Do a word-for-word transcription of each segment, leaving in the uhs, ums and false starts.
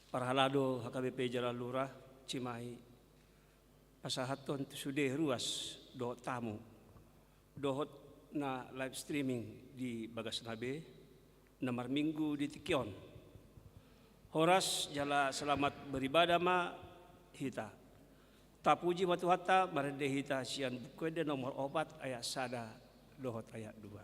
Parhalado H K B P Jalalura, Cimahi, pasahathon tu sude ruas dohot tamu, dohot na live streaming di bagasna be, na marminggu di tingki on. Horas jala selamat beribadah ma hita. Tapuji ma Tuhanta, marende hita sian Buku Ende nomor opat ayat sada dohot ayat dua.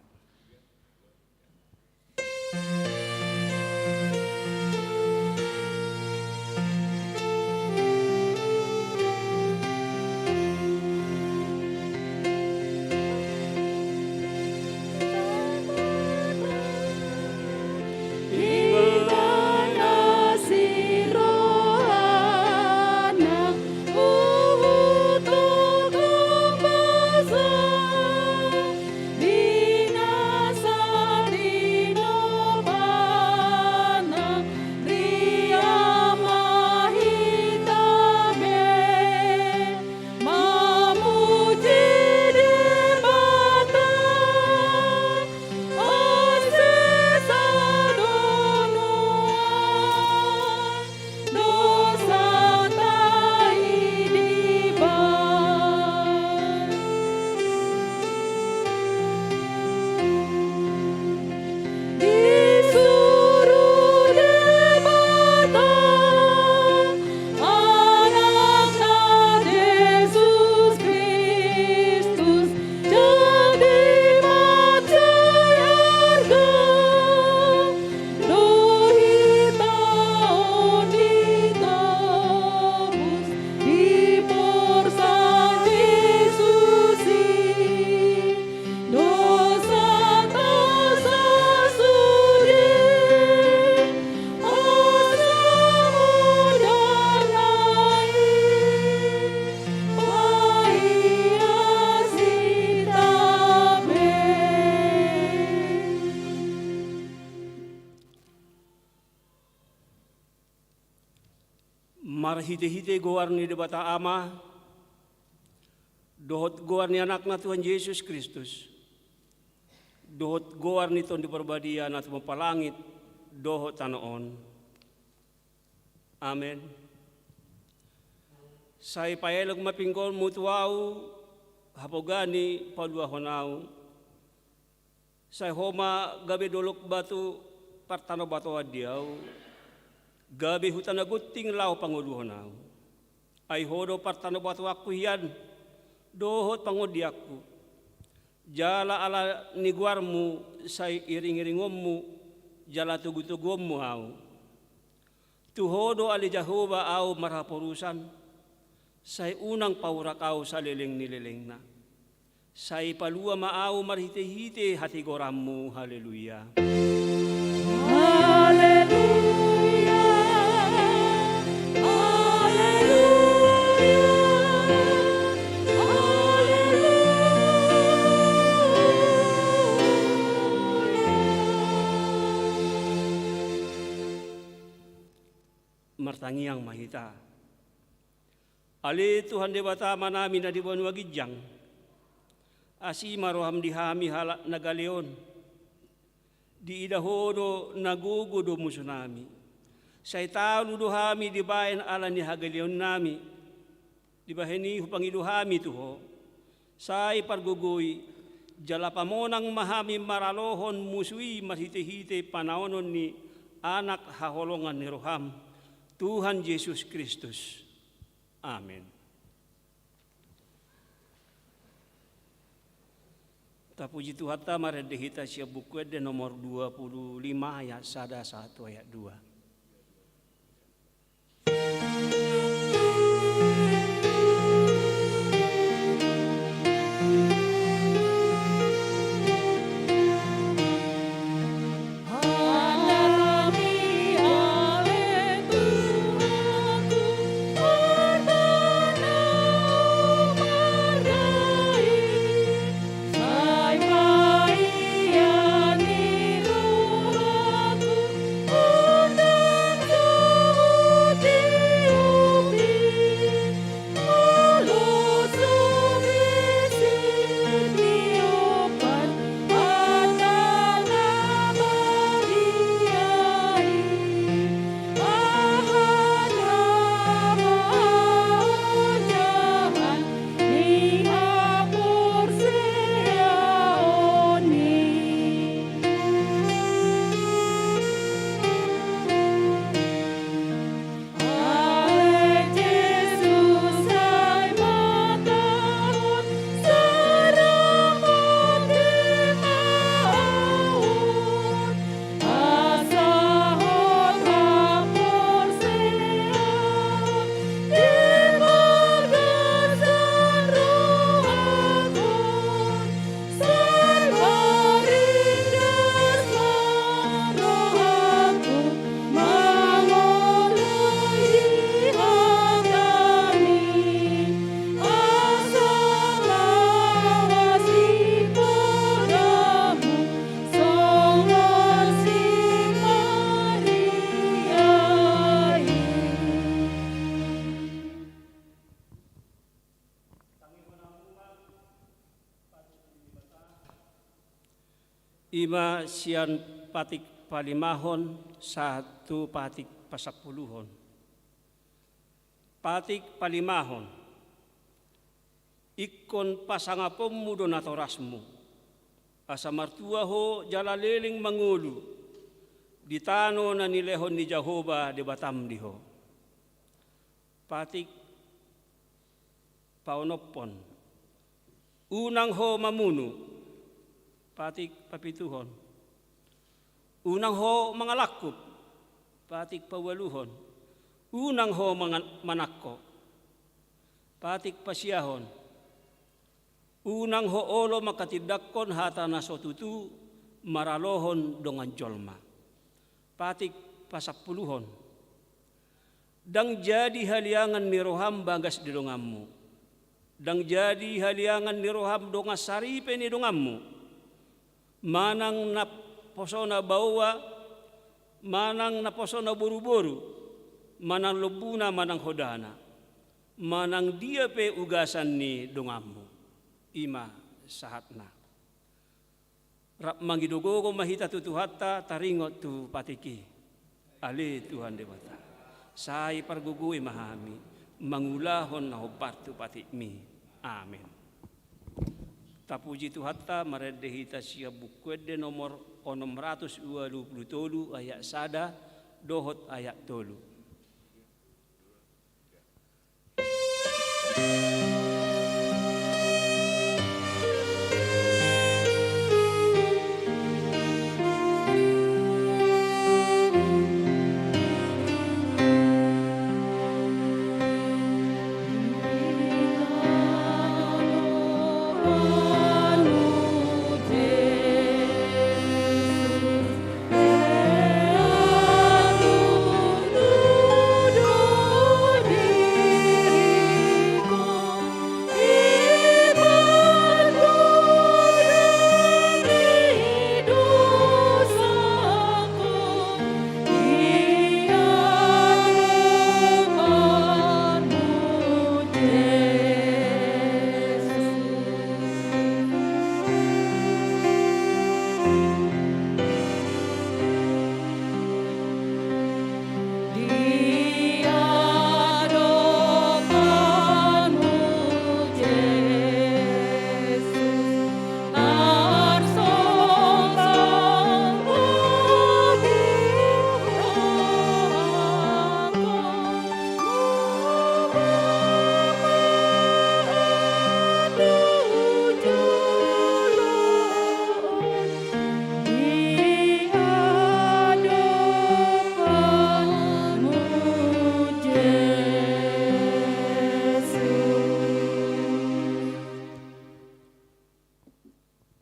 Marhitehite goar ni Debata Ama, dohot goar ni Anakna Tuhan Jesus Kristus, dohot goar ni Tondi Parbadia na tumompa langit dohot tano on. Amen. Sai paelek ma pinggonmu tu ahu, hapoga ni paluahon ahu. Sai ho ma gabe dolok batu partanobatoan di ahu, gabe huta na gunting laho pangoluhon ahu. Ai ho do partanobatoanku hian dohot pangondianku. Jala ala ni goarmu sai iringiringonmu jala togutoguonmu ahu. Tu ho do ale Jahowa ahu marhaporusan, sai unang paurak ahu saleleng ni lelengna. Sai palua ma ahu marhitehite hatigoranmu. Haleluya. Haleluya. Haleluya. Haleluya. Martangiang ma hita. Ale Tuhan Debata Amanami na di banua ginjang, asi ma roham di hami halak na gale on. Diida ho do na gogo do musunami. Sai talu do hami dibahen ala ni hagaleonnami. Dibahen i hupangido hami tu ho. Sai pargogoi, jala pamonang ma hami maralohon musu i marhitehite panaonon ni Anak haholongan ni roham, Tuhan Jesus Kristus. Amen. Tapuji Tuhanta, marende hita sian Buku Ende nomor dua puluh lima ayat sada sahat tu ayat dua. I ma sian patik palimahon sahat tu patik pasampuluhon. Patik palimahon. Ingkon pasangaponmu do natorasmu, asa martua ho jala leleng mangolu di tano na nilehon ni Jahowa Debatam di ho. Patik paonomhon. Unang ho mamunu. Patik papituhon. Unang ho mangalangkup. Patik paualuhon. Unang ho mangan-, manangko. Patik pasiahon. Unang ho olo manghatindanghon hata na so tutu maralohon dongan jolma. Patik pasampuluhon. Ndang jadi haliangan ni roham bagas di donganmu. Ndang jadi haliangan ni roham dongan saripe ni donganmu. Manang naposona baoa, manang naposona boruboru, manang lombuna, manang hodana, manang dia pe ugasan ni donganmu. I ma sahatna. Rap mangido gogo ma hita tu Tuhanta, taringot tu patik i. Ale Tuhan Debata, sai pargogoi ma hami mangulahon na hombar tu patikmi. Amen. Tapuji Tuhanta, marende hita sian Buku Ende nomor onom ratus ualu pulu tolu, ayat sada dohot ayat tolu.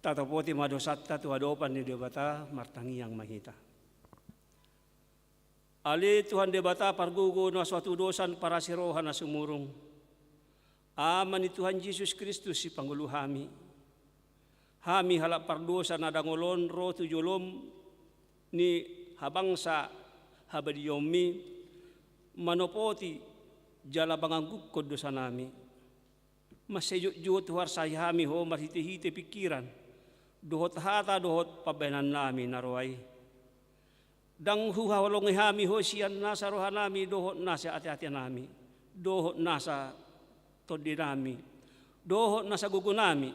Tatopoti ma dosanta tu adopan ni Debata, martangiang ma hita. Ale Tuhan Debata pargogo na so hatudosan, parasi roha na sumurung, Ama ni Tuhan Jesus Kristus sipangolu hami. Hami halak pardosa na dangol on ro tu jolom ni habangsa habadiaonmi, manopoti jala manganggungkon dosanami. Mansai jotjot huarsai hami Ho marhitehite pingkiran dohot hata dohot pambahenannami na roa i. Ndang huhaholongi hami Ho sian nasa rohanami dohot nasa ateatenami dohot nasa tondinami dohot nasa gogonami.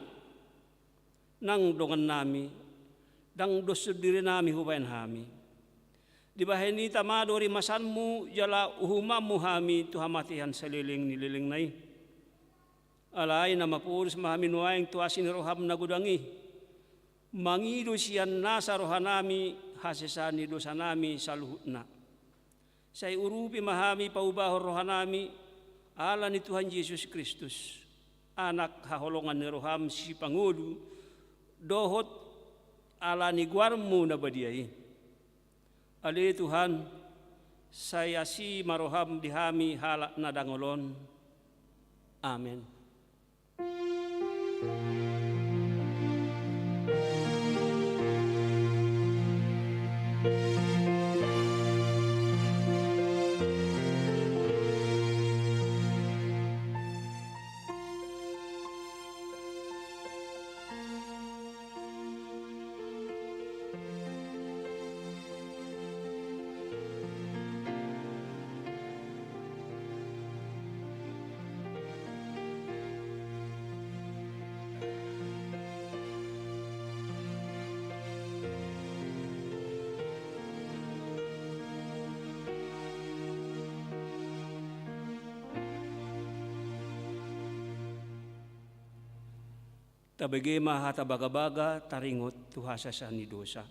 Nang dongannami, ndang dos sondirinami hubahen hami. Dibahen hita ma do rimasanmu jala uhumanmu hami tu hamatean saleleng ni lelengna i. Alai na maporus ma hami nuaeng tu asi ni roham na godang i, mangido sian nasa rohanami hasesaan ni dosanami saluhutna. Sai urupi ma hami paubahon rohanami ala ni Tuhan Jesus Kristus, Anak haholongan ni roham sipangolu, dohot ala ni goarmu na badia i. Ale Tuhan, sai asi ma roham di hami halak na dangol on. Amen. Tabege ma hata bagabaga taringot tu hasesaan ni dosa.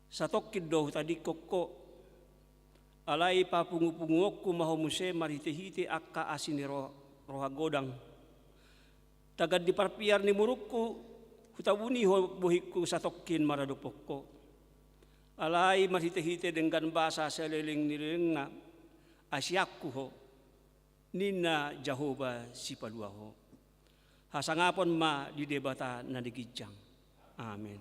Satongkin do hutadingkon ho, alai papungupunguonku ma ho muse marhitehite angka asi ni ro-, roha godang. Tagan di parpiar ni murukku, hutabuni ho bohingku satongkin maradophon ho. Alai marhitehite denggan basa saleleng ni lelengna, asianku ho, ninna Jahowa Sipalua ho. Hasangapon ma di Debata na di ginjang. Amen.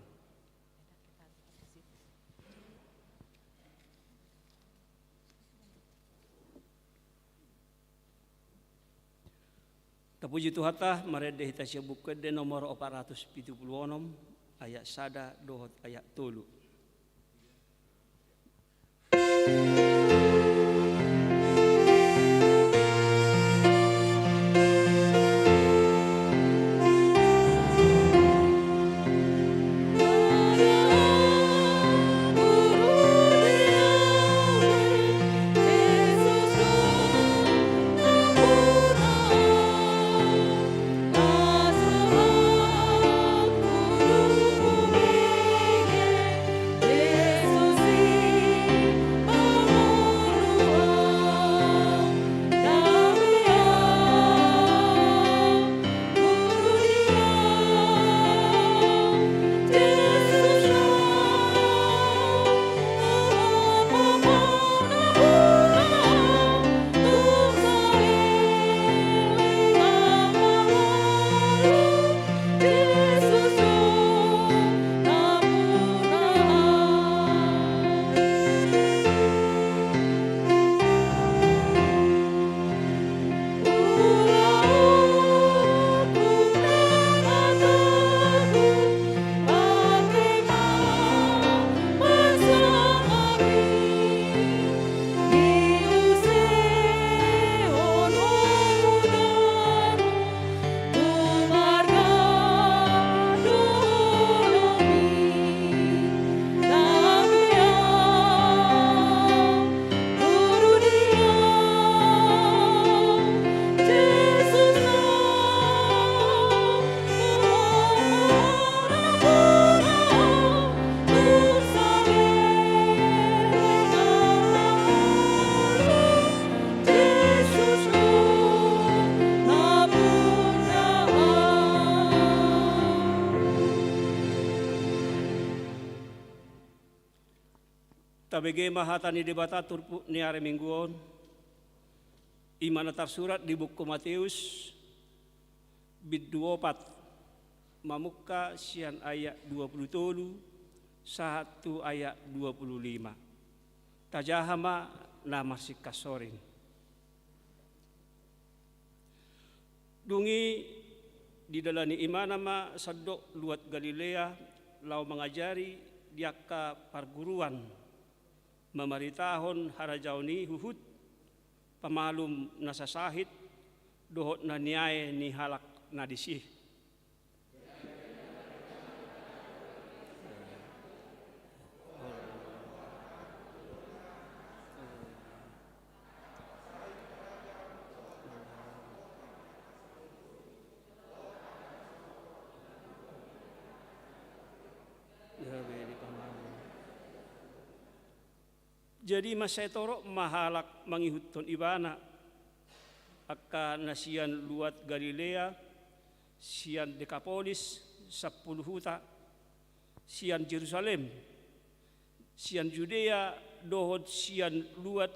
Tapuji Tuhanta, marende hita sian Buku Ende nomor opat ratus pitu pulu onom, ayat sada dohot ayat tolu. Tabege ma hata ni Debata turpuk ni ari Minggu on, i ma na tarsurat di buku Mateus, bindu opat, mamungka sian ayat dua pulu tolu sahat tu ayat dua pulu lima. Tajaha ma na marsingkasor i. Dung i didalani imana ma sandok luat Galilea, laho mangajari di angka parguruan, mamaritahon harajaon i huhut pamalum na sasahit dohot na niae ni halak na disi. Jadi mansai torop ma halak mangihuthon ibana, angka na sian luat Galilea, sian Dekapolis, sampulu huta, sian Jerusalem, sian Judea dohot sian luat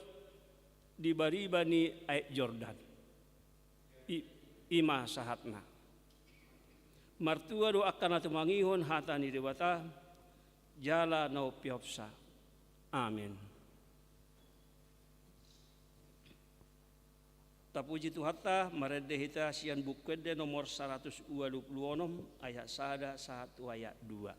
di bariba ni aek Jordan. I, i ma sahatna. Martua do angka na tumangihon hata ni Debata, jala na umpeopsa. Amen. Tapuji Tuhanta, marende hita sian Buku Ende nomor saratus ualu pulu onom, ayat sada sahat tu ayat dua.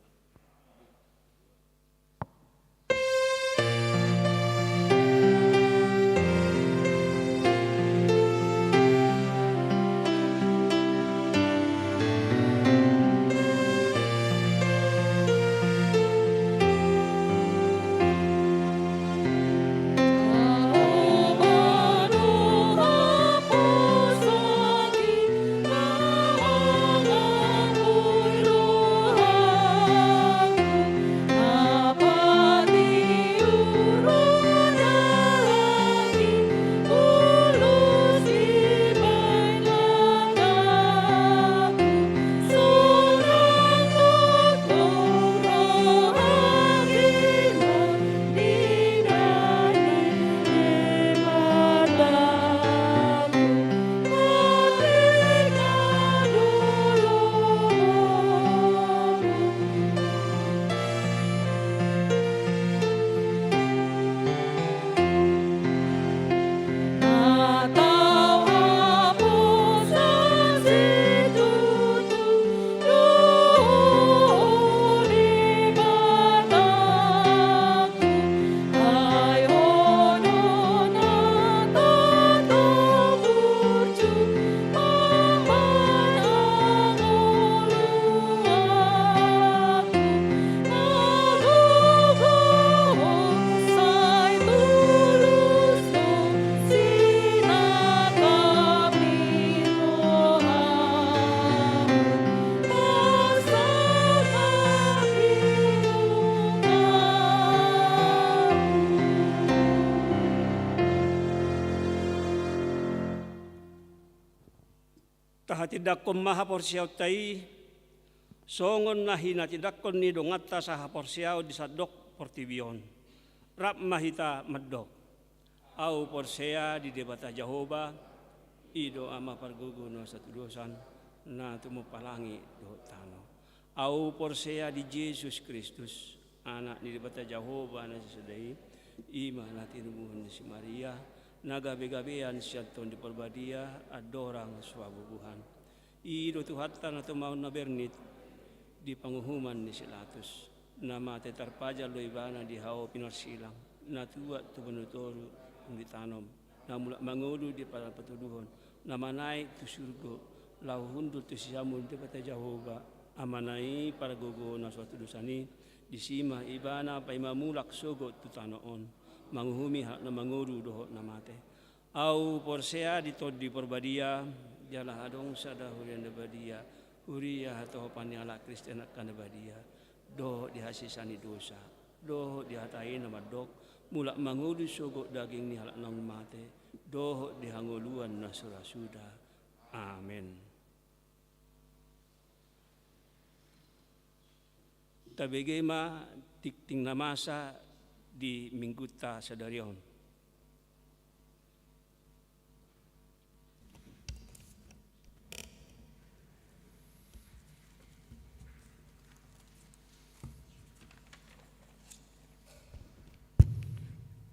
Tahatindangkon ma haporseaonta i, songon na hinatindangkon ni donganta sahaporseaon di sandok portibi on. Rap ma hita mandok: Ahu porsea di Debata Jahowa, i do Ama pargogo na so hatudosan, na tumompa langit dohot tano. Ahu porsea di Jesus Kristus, Anak ni Debata Jahowa na sasada i, i ma na tinubuhon ni si Maria, na gabegabean sian Tondi Parbadia, andorang so habubuhan. I do Tuhanta na tumaon na bernit di panguhuman ni si Pilatus, na mate tarpajal do Ibana di hau pinarsilang, na tuat tu banua toru dung ditanom, na mulak mangolu di padang patoluhon, na manaek tu surgo, laho hundul tu siamun Debata Jahowa, Amana i pargogo na so hatudosan i, disi ma Ibana paima mulak sogot tu tano on, manguhumi halak na mangolu dohot na mate. Ahu porsea di Tondi Parbadia, jala adong sada huria na badia, huria hatopan ni halak Kristen angka na badia, dohot di hasesaan ni dosa, dohot di hata i na mandok: Mulak mangolu sogot daging ni halak naung mate, dohot di hangoluan na so ra suda. Amen. Tabege ma tingting na masa di Minggunta sadari on.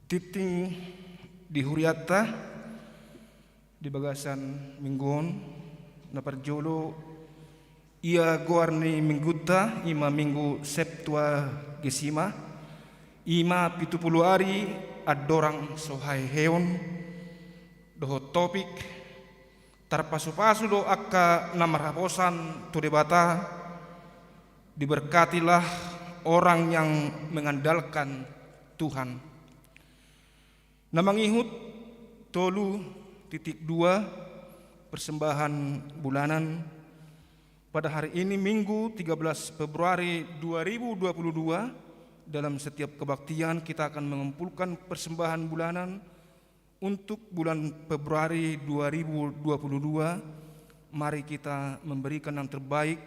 Tingting di hurianta di bagasan minggu on. Na parjolo, ia goar ni Minggunta, i ma Minggu Septuagesima, i ma pitu pulu ari andorang so haheheon, dohot topik: Tarpasupasu do angka na marhaposan tu Debata, diberkatilah orang yang mengandalkan Tuhan. Na mangihut, tolu titik dua, persembahan bulanan. Pada hari ini, Minggu tiga belas Februari dua ribu dua puluh dua, dalam setiap kebaktian kita akan mengumpulkan persembahan bulanan untuk bulan Februari dua ribu dua puluh dua. Mari kita memberikan yang terbaik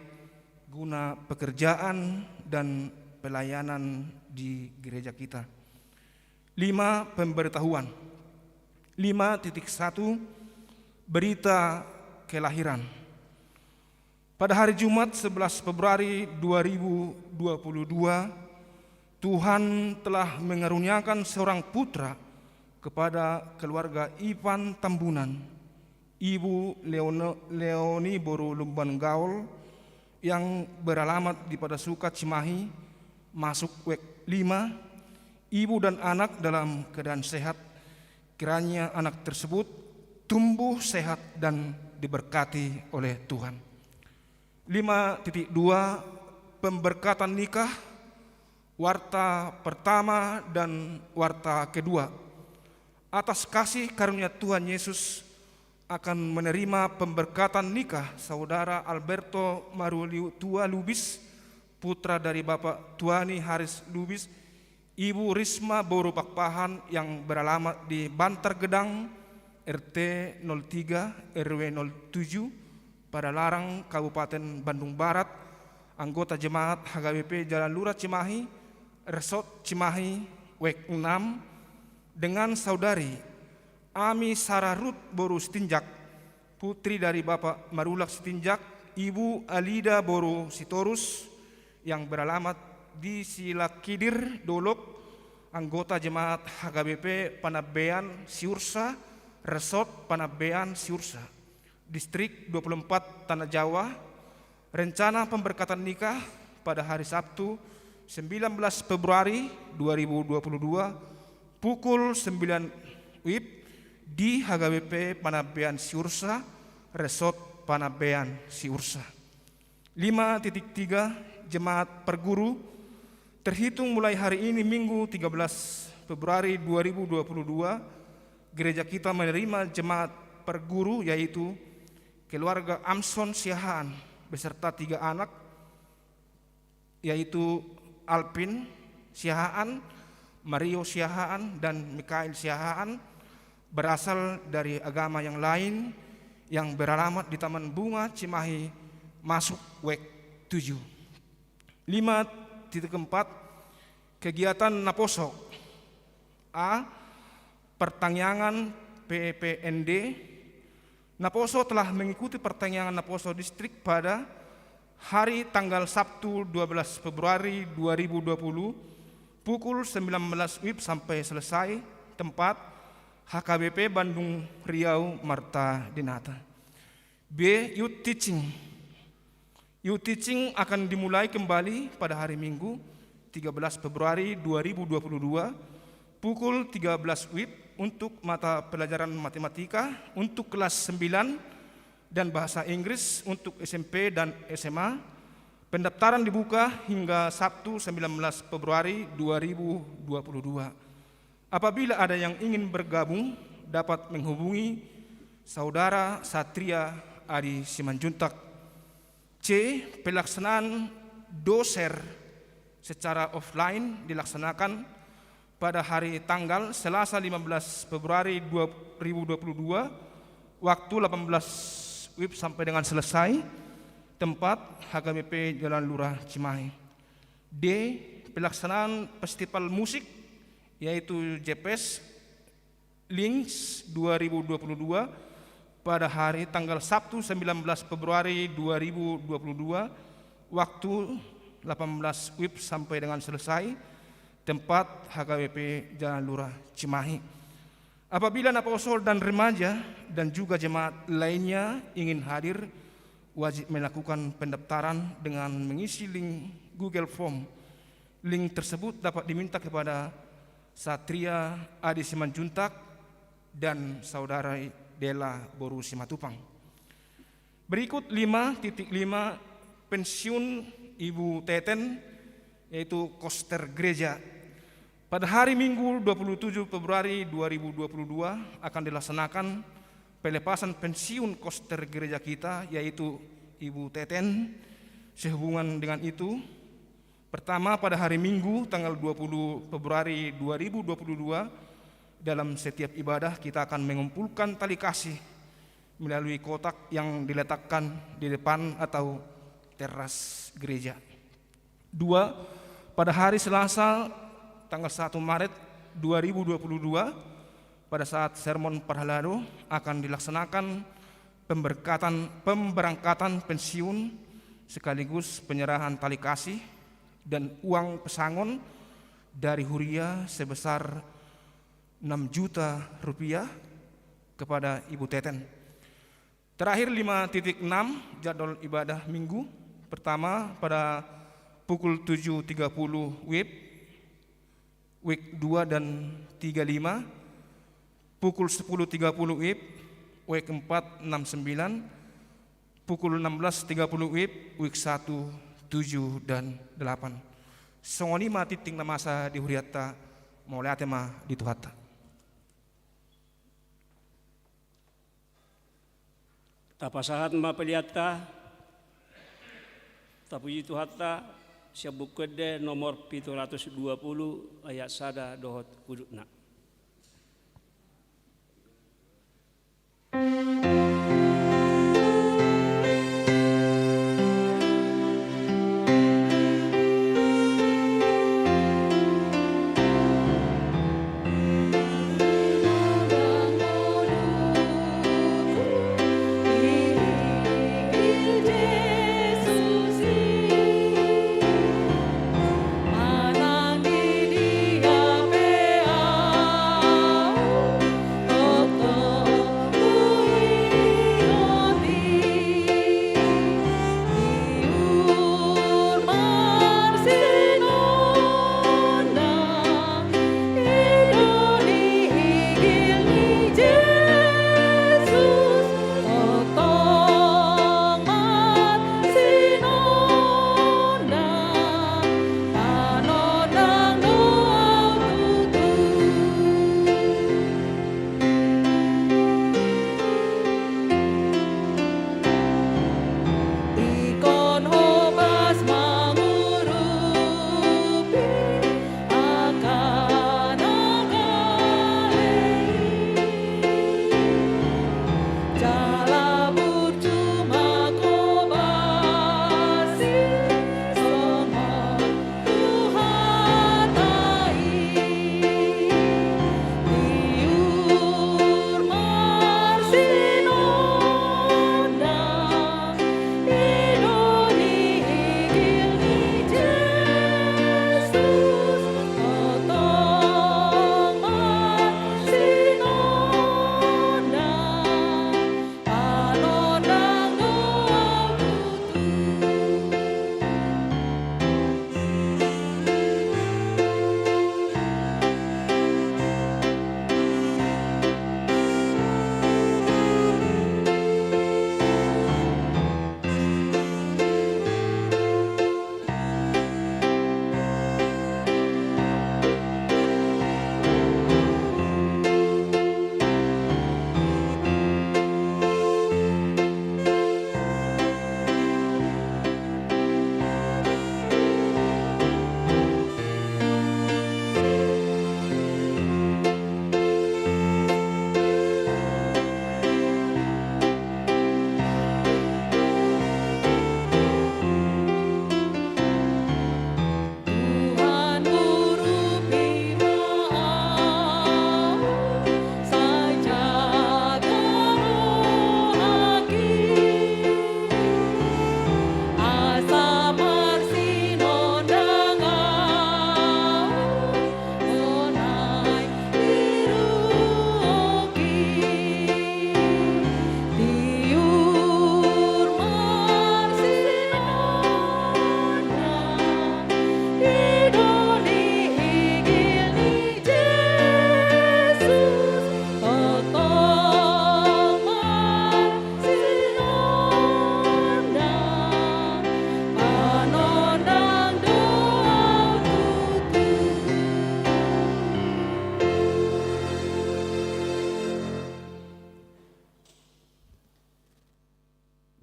guna pekerjaan dan pelayanan di gereja kita. Lima, pemberitahuan. Lima titik satu, berita kelahiran. Pada hari Jumat, sebelas Februari dua ribu dua puluh dua, Tuhan telah mengaruniakan seorang putra kepada keluarga Ivan Tambunan. Ibu Leono-, Leoni boru Lumban Gaol yang beralamat di Padasuka Cimahi, masuk wek lima, ibu dan anak dalam keadaan sehat. Kiranya anak tersebut tumbuh sehat dan diberkati oleh Tuhan. Lima titik dua, pemberkatan nikah, warta pertama dan warta kedua. Atas kasih karunia Tuhan Yesus akan menerima pemberkatan nikah Saudara Alberto Maruliu Tua Lubis, putra dari Bapak Tuani Haris Lubis, Ibu Risma boru Pakpahan yang beralamat di Bantar Gedang, R T nol tiga, R W nol tujuh, Padalarang, Kabupaten Bandung Barat, anggota jemaat H K B P Jalan Lurah Cimahi, Resort Cimahi, wek enam, dengan saudari Ami Sarah Ruth boru Sitinjak, putri dari Bapak Marulak Sitinjak, Ibu Alida boru Sitorus, yang beralamat di Silakidir, Dolok, anggota jemaat H K B P Panambean Siursa, Resort Panambean Siursa, Distrik dua puluh empat Tanah Jawa. Rencana pemberkatan nikah pada hari Sabtu, sembilan belas Februari dua ribu dua puluh dua, pukul sembilan W I B di H K B P Panambean Siursa, Resort Panambean Siursa. Lima titik tiga, jemaat perguru. Terhitung mulai hari ini, Minggu tiga belas Februari dua ribu dua puluh dua, gereja kita menerima jemaat perguru, yaitu keluarga Amson Siahaan beserta tiga anak, yaitu Alpin Siahaan, Mario Siahaan, dan Mikael Siahaan, berasal dari agama yang lain, yang beralamat di Taman Bunga Cimahi masuk wek tujuh. Lima titik empat, kegiatan naposo. A, pertangiangan P P N D. Naposo telah mengikuti pertangiangan naposo distrik pada hari tanggal Sabtu dua belas Februari dua ribu dua puluh, pukul sembilan belas wib sampai selesai. Tempat, H K B P Bandung Riau Marta Dinata. B, youth teaching. Youth teaching akan dimulai kembali pada hari Minggu, tiga belas Februari dua ribu dua puluh dua, pukul tiga belas wib untuk mata pelajaran matematika untuk kelas sembilan dan bahasa Inggris untuk S M P dan S M A. Pendaftaran dibuka hingga Sabtu sembilan belas Februari dua ribu dua puluh dua. Apabila ada yang ingin bergabung, dapat menghubungi Saudara Satria Adi Simanjuntak. C, pelaksanaan doser secara offline dilaksanakan pada hari tanggal Selasa lima belas Februari dua ribu dua puluh dua, waktu delapan belas wib sampai dengan selesai. Tempat, H K B P Jalan Lurah Cimahi. D, pelaksanaan festival musik, yaitu Jepes Links dua ribu dua puluh dua pada hari tanggal Sabtu sembilan belas Februari dua ribu dua puluh dua, waktu delapan belas wib sampai dengan selesai. Tempat, H K B P Jalan Lurah Cimahi. Apabila naposo dan remaja dan juga jemaat lainnya ingin hadir, wajib melakukan pendaftaran dengan mengisi link Google Form. Link tersebut dapat diminta kepada Satria Adi Simanjuntak dan Saudari Dela Boru Simatupang. Berikut lima titik lima, pensiun Ibu Teten, yaitu koster gereja. Pada hari Minggu dua puluh tujuh Februari dua ribu dua puluh dua akan dilaksanakan pelepasan pensiun koster gereja kita, yaitu Ibu Teten. Sehubungan dengan itu, pertama, pada hari Minggu tanggal dua puluh Februari dua ribu dua puluh dua, dalam setiap ibadah kita akan mengumpulkan tali kasih melalui kotak yang diletakkan di depan atau teras gereja. Dua, pada hari Selasa tanggal satu Maret dua ribu dua puluh dua, pada saat sermon parhalado akan dilaksanakan pemberkatan, pemberangkatan pensiun sekaligus penyerahan tali kasih dan uang pesangon dari huria sebesar enam juta rupiah kepada Ibu Teten. Terakhir, lima titik enam, jadwal ibadah Minggu. Pertama, pada pukul tujuh tiga puluh wib, wik dua dan tiga lima, pukul sepuluh tiga puluh wib, wik empat, enam, sembilan, pukul enam belas tiga puluh wib, wik satu, tujuh, dan delapan. Songon i ma tingting na masa di hurianta, mauliate ma di Tuhanta. Tapasahat ma peleanta, tapuji Tuhanta, sian Buku Ende nomor pitu ratus dua puluh ayat sada dohot udutna.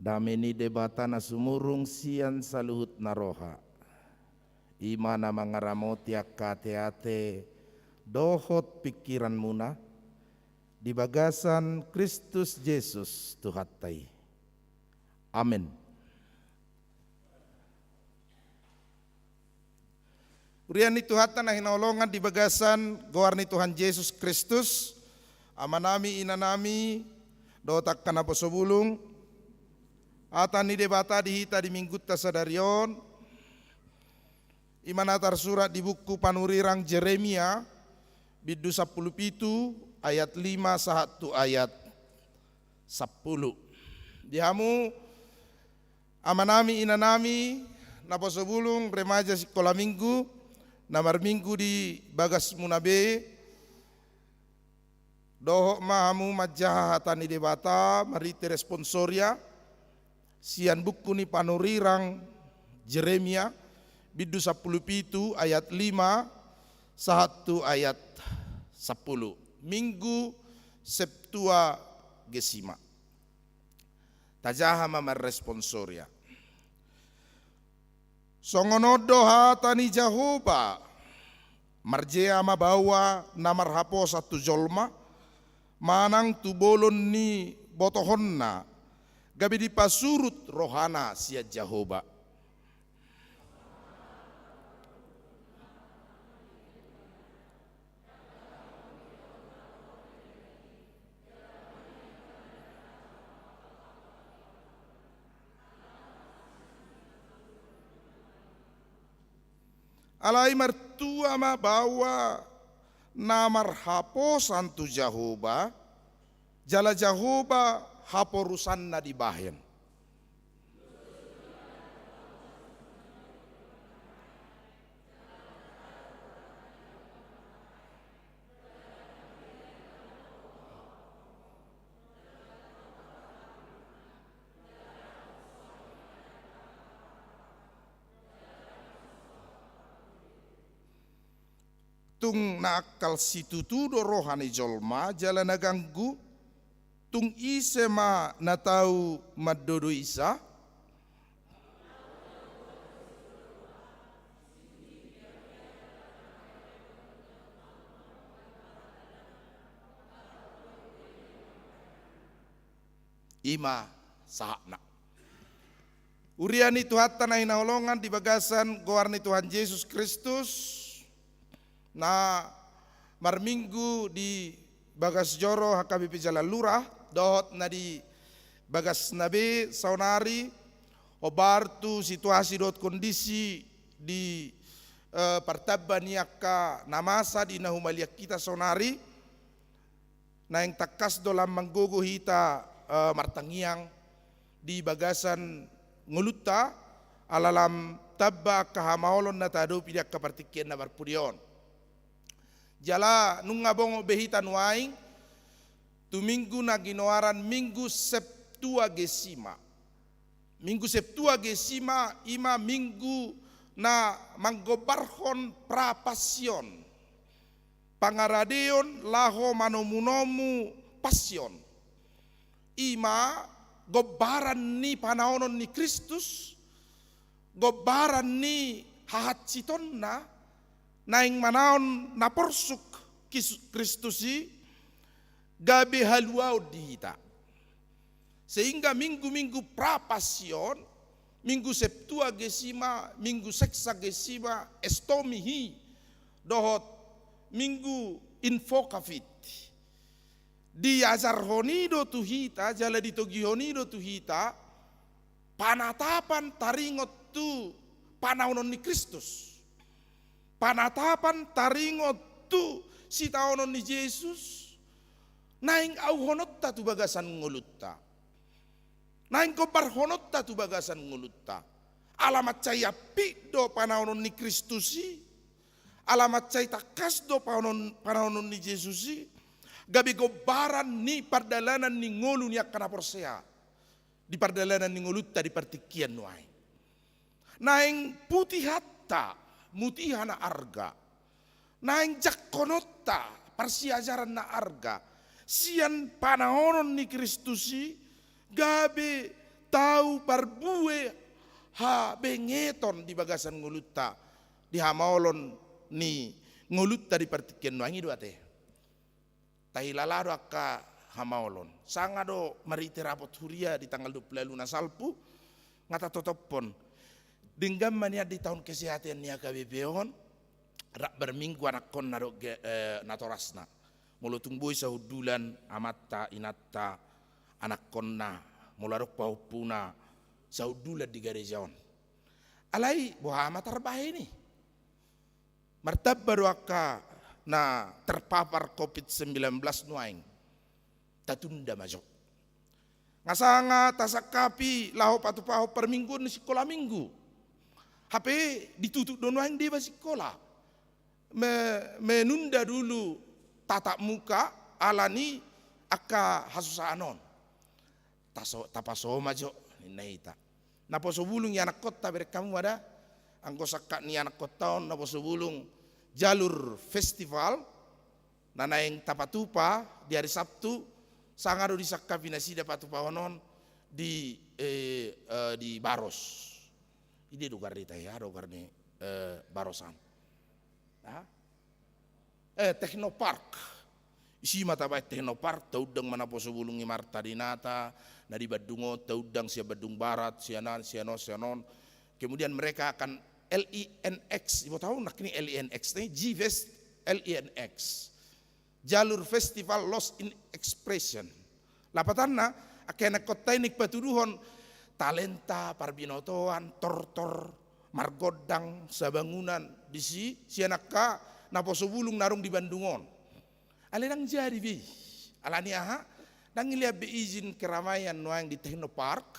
Dame ni Debata na sumurung sian saluhut na roha, i ma na mangaramoti angka ateate dohot pingkiranmuna di bagasan Kristus Jesus Tuhanta i. Amen. Huria ni Tuhanta na hinaholongan di bagasan goar ni Tuhan Jesus Kristus, amanami, inanami, dohot angka naposo bulung, hata ni Debata di hita di Minggunta sadari on, i ma na tarsurat di buku panurirang Jeremia, bindu sampulu pitu, ayat lima sahat tu ayat sampulu. Di hamu, amanami, inanami, naposo bulung, remaja, sikola minggu, na marminggu di bagasmuna be, dohot ma hamu manjaha hata ni Debata marhite responsoria sian buku ni panurirang Jeremia, bindu sampulu pitu, ayat lima sahat tu ayat sampulu. Minggu Septuagesima. Tajaha ma marresponsoria. Songon on do hata ni Jahowa: Marjea ma baoa na marhaposan tu jolma, manang tu bolon ni botohonna, gabe dipasurut rohana sian Jahowa. Alai martua ma baoa na marhaposan tu Jahowa, jala Jahowa haporusanna dibahen. Tung na angkal situtu do roha ni jolma jala na ganggu, tung ise ma na tau mandodoisa? I ma sahatna. Huria ni Tuhanta na hinaholongan di bagasan goar ni Tuhan Jesus Kristus, na marminggu di bagas joro H K B P Jalan Lurah, dohot na di bagasna be saonari, hombar tu situasi dohot kondisi di, eh, partamba ni angka na masa di na humaliang hita saonari, naeng tangkas do lam manggogo hita, eh, martangiang di bagasan ngolunta, ala lam tamba angka hamaolon na tahadopi di angka partingkian na parpudi on. Jala nunga bongot be hita nuaeng tu minggu na ginoaran Minggu Septuagesima. Minggu Septuagesima i ma minggu na manggombarhon pra passion, pangaradeon laho manomunomu passion. I ma gombaran ni panaonon ni Kristus, gombaran ni hahansitonna, naeng manaon na porsuk Kis-, Kristus i, gabe haluaon di hita. Sehingga minggu-minggu pra passion, Minggu Septuagesima, Minggu Sexagesima, Estomi hi, dohot Minggu Invocavit, diajarhon i do tu hita, jala ditogihon i do tu hita, panatapan taringot tu panaonon ni Kristus. Panatapan taringot tu sitaonon ni Jesus, naeng auhononta tu bagasan ngolunta. Naeng gombarhononta tu bagasan ngolunta. Ala mansai ampit do panaonon ni Kristus i, ala mansai tangkas do panaonon, panaonon ni Jesus i, gabe gombaran ni pardalanan ni ngolu ni angka na porsea di pardalanan ni ngolunta di partingkian nuaeng. Naeng putihanta mutiha na arga, naeng jangkononta parsiajaran na arga, sian panaonon ni Kristus i, gabe tau parbue habengeton di bagasan ngolunta, di hamaolon ni ngolunta di partingkian nuaeng i do ate. Tahilala do angka hamaolon. Sanga do marhite rapot huria di tanggal dua puluh ualu na salpu, nga tatotophon. Denggan ma nian di taon kesehatan ni H K B P on, rap marminggu anakkonna dohot ge-, eh, natorasna. Molo tung boi sahundulan amanta, inanta, anakkonna, molo adong pahompuna, sahundulan di gareja on. Alai boha ma tarbahen i? Martamba do angka na terpapar covid sembilan belas nuaeng. Tatunda ma jo. Nga sanga tasangkapi laho patupahon parmingguon ni sikola minggu. Hape ditutup do nuaeng deba sikola. Me-, menunda dulu tatap muka ala ni angka hasusaan on. Taso-, tapaso ma jo, ninna hita. Naposo bulung i anakkonta, bereng hamu ma da, anggo sangkap ni anakkonta on naposo bulung jalur festival, na naeng tapatupa di hari Sabtu, sanga do disangkapi nasida patupahon on di, eh, eh, di Baros. I dia do goar ni ita, i aha do goar ni, eh, Baros an? Aha? Eh, Teknopark. Disi ma tabaen Teknopark, taundang ma naposo bulung i Marta Dinata, na di Bandung on, taundang sian Bandung Barat, sian an, sian on, sian on. Kemudian mereka akan L I N X, iboto ho nangkin L I N X, nih, G Fest L I N X. Jalur festival Lost in Expression. Lapatanna, angka anakkonta i naeng patuduhon talenta, parbinotoan, tortor, margondang, sabangunan, disi, sian angka naposo bulung na adong di Bandung on. Alai ndang jadi be i. Ala ni aha? Ndang dilean be izin keramaian nuaeng di Teknopark,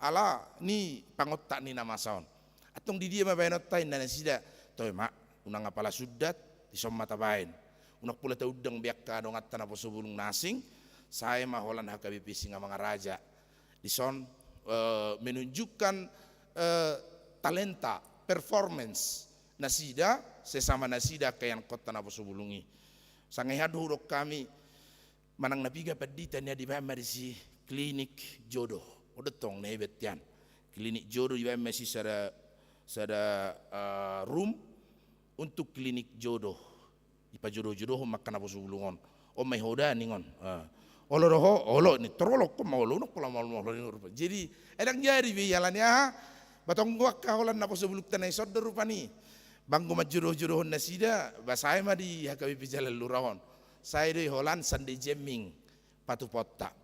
ala ni pangontak ni na masa on. Antong di dia ma baenonta, ninna nasida, toe ma, unang apala sundat, dison ma tabaen. Unang pola taundang be angka donganta naposo bulung na asing, sae ma holan H K B P Singamangaraja. Dison, eh, menunjukkan, eh, talenta, performance nasida, sesama nasida angka anakkonta naposo bulung i. Sanga i do hudok hami, manang na piga pandita, ninna, dibaen ma disi klinik jodoh. Oda tong na iba tian. Klinik jodoh dibaen ma disi sada, sada, eh, room untuk klinik jodoh. Dipajodoh-jodohon ma angka naposo bulung on. On ma i ho da, ninna on. Eh. Olo do ho, olo, ninna, torolok ho ma olo, unang pola maol-maol, ninna on rupani. Jadi, eh, ndang jadi be i, ala ni aha? Ba tong do angka holan naposo bulungta na dison do rupani. Ba anggo manjodoh-jodohon nasida, ba sae ma di H K B P Jalan Lurah on. Sae do i holan Sunday Jamming patupaonta.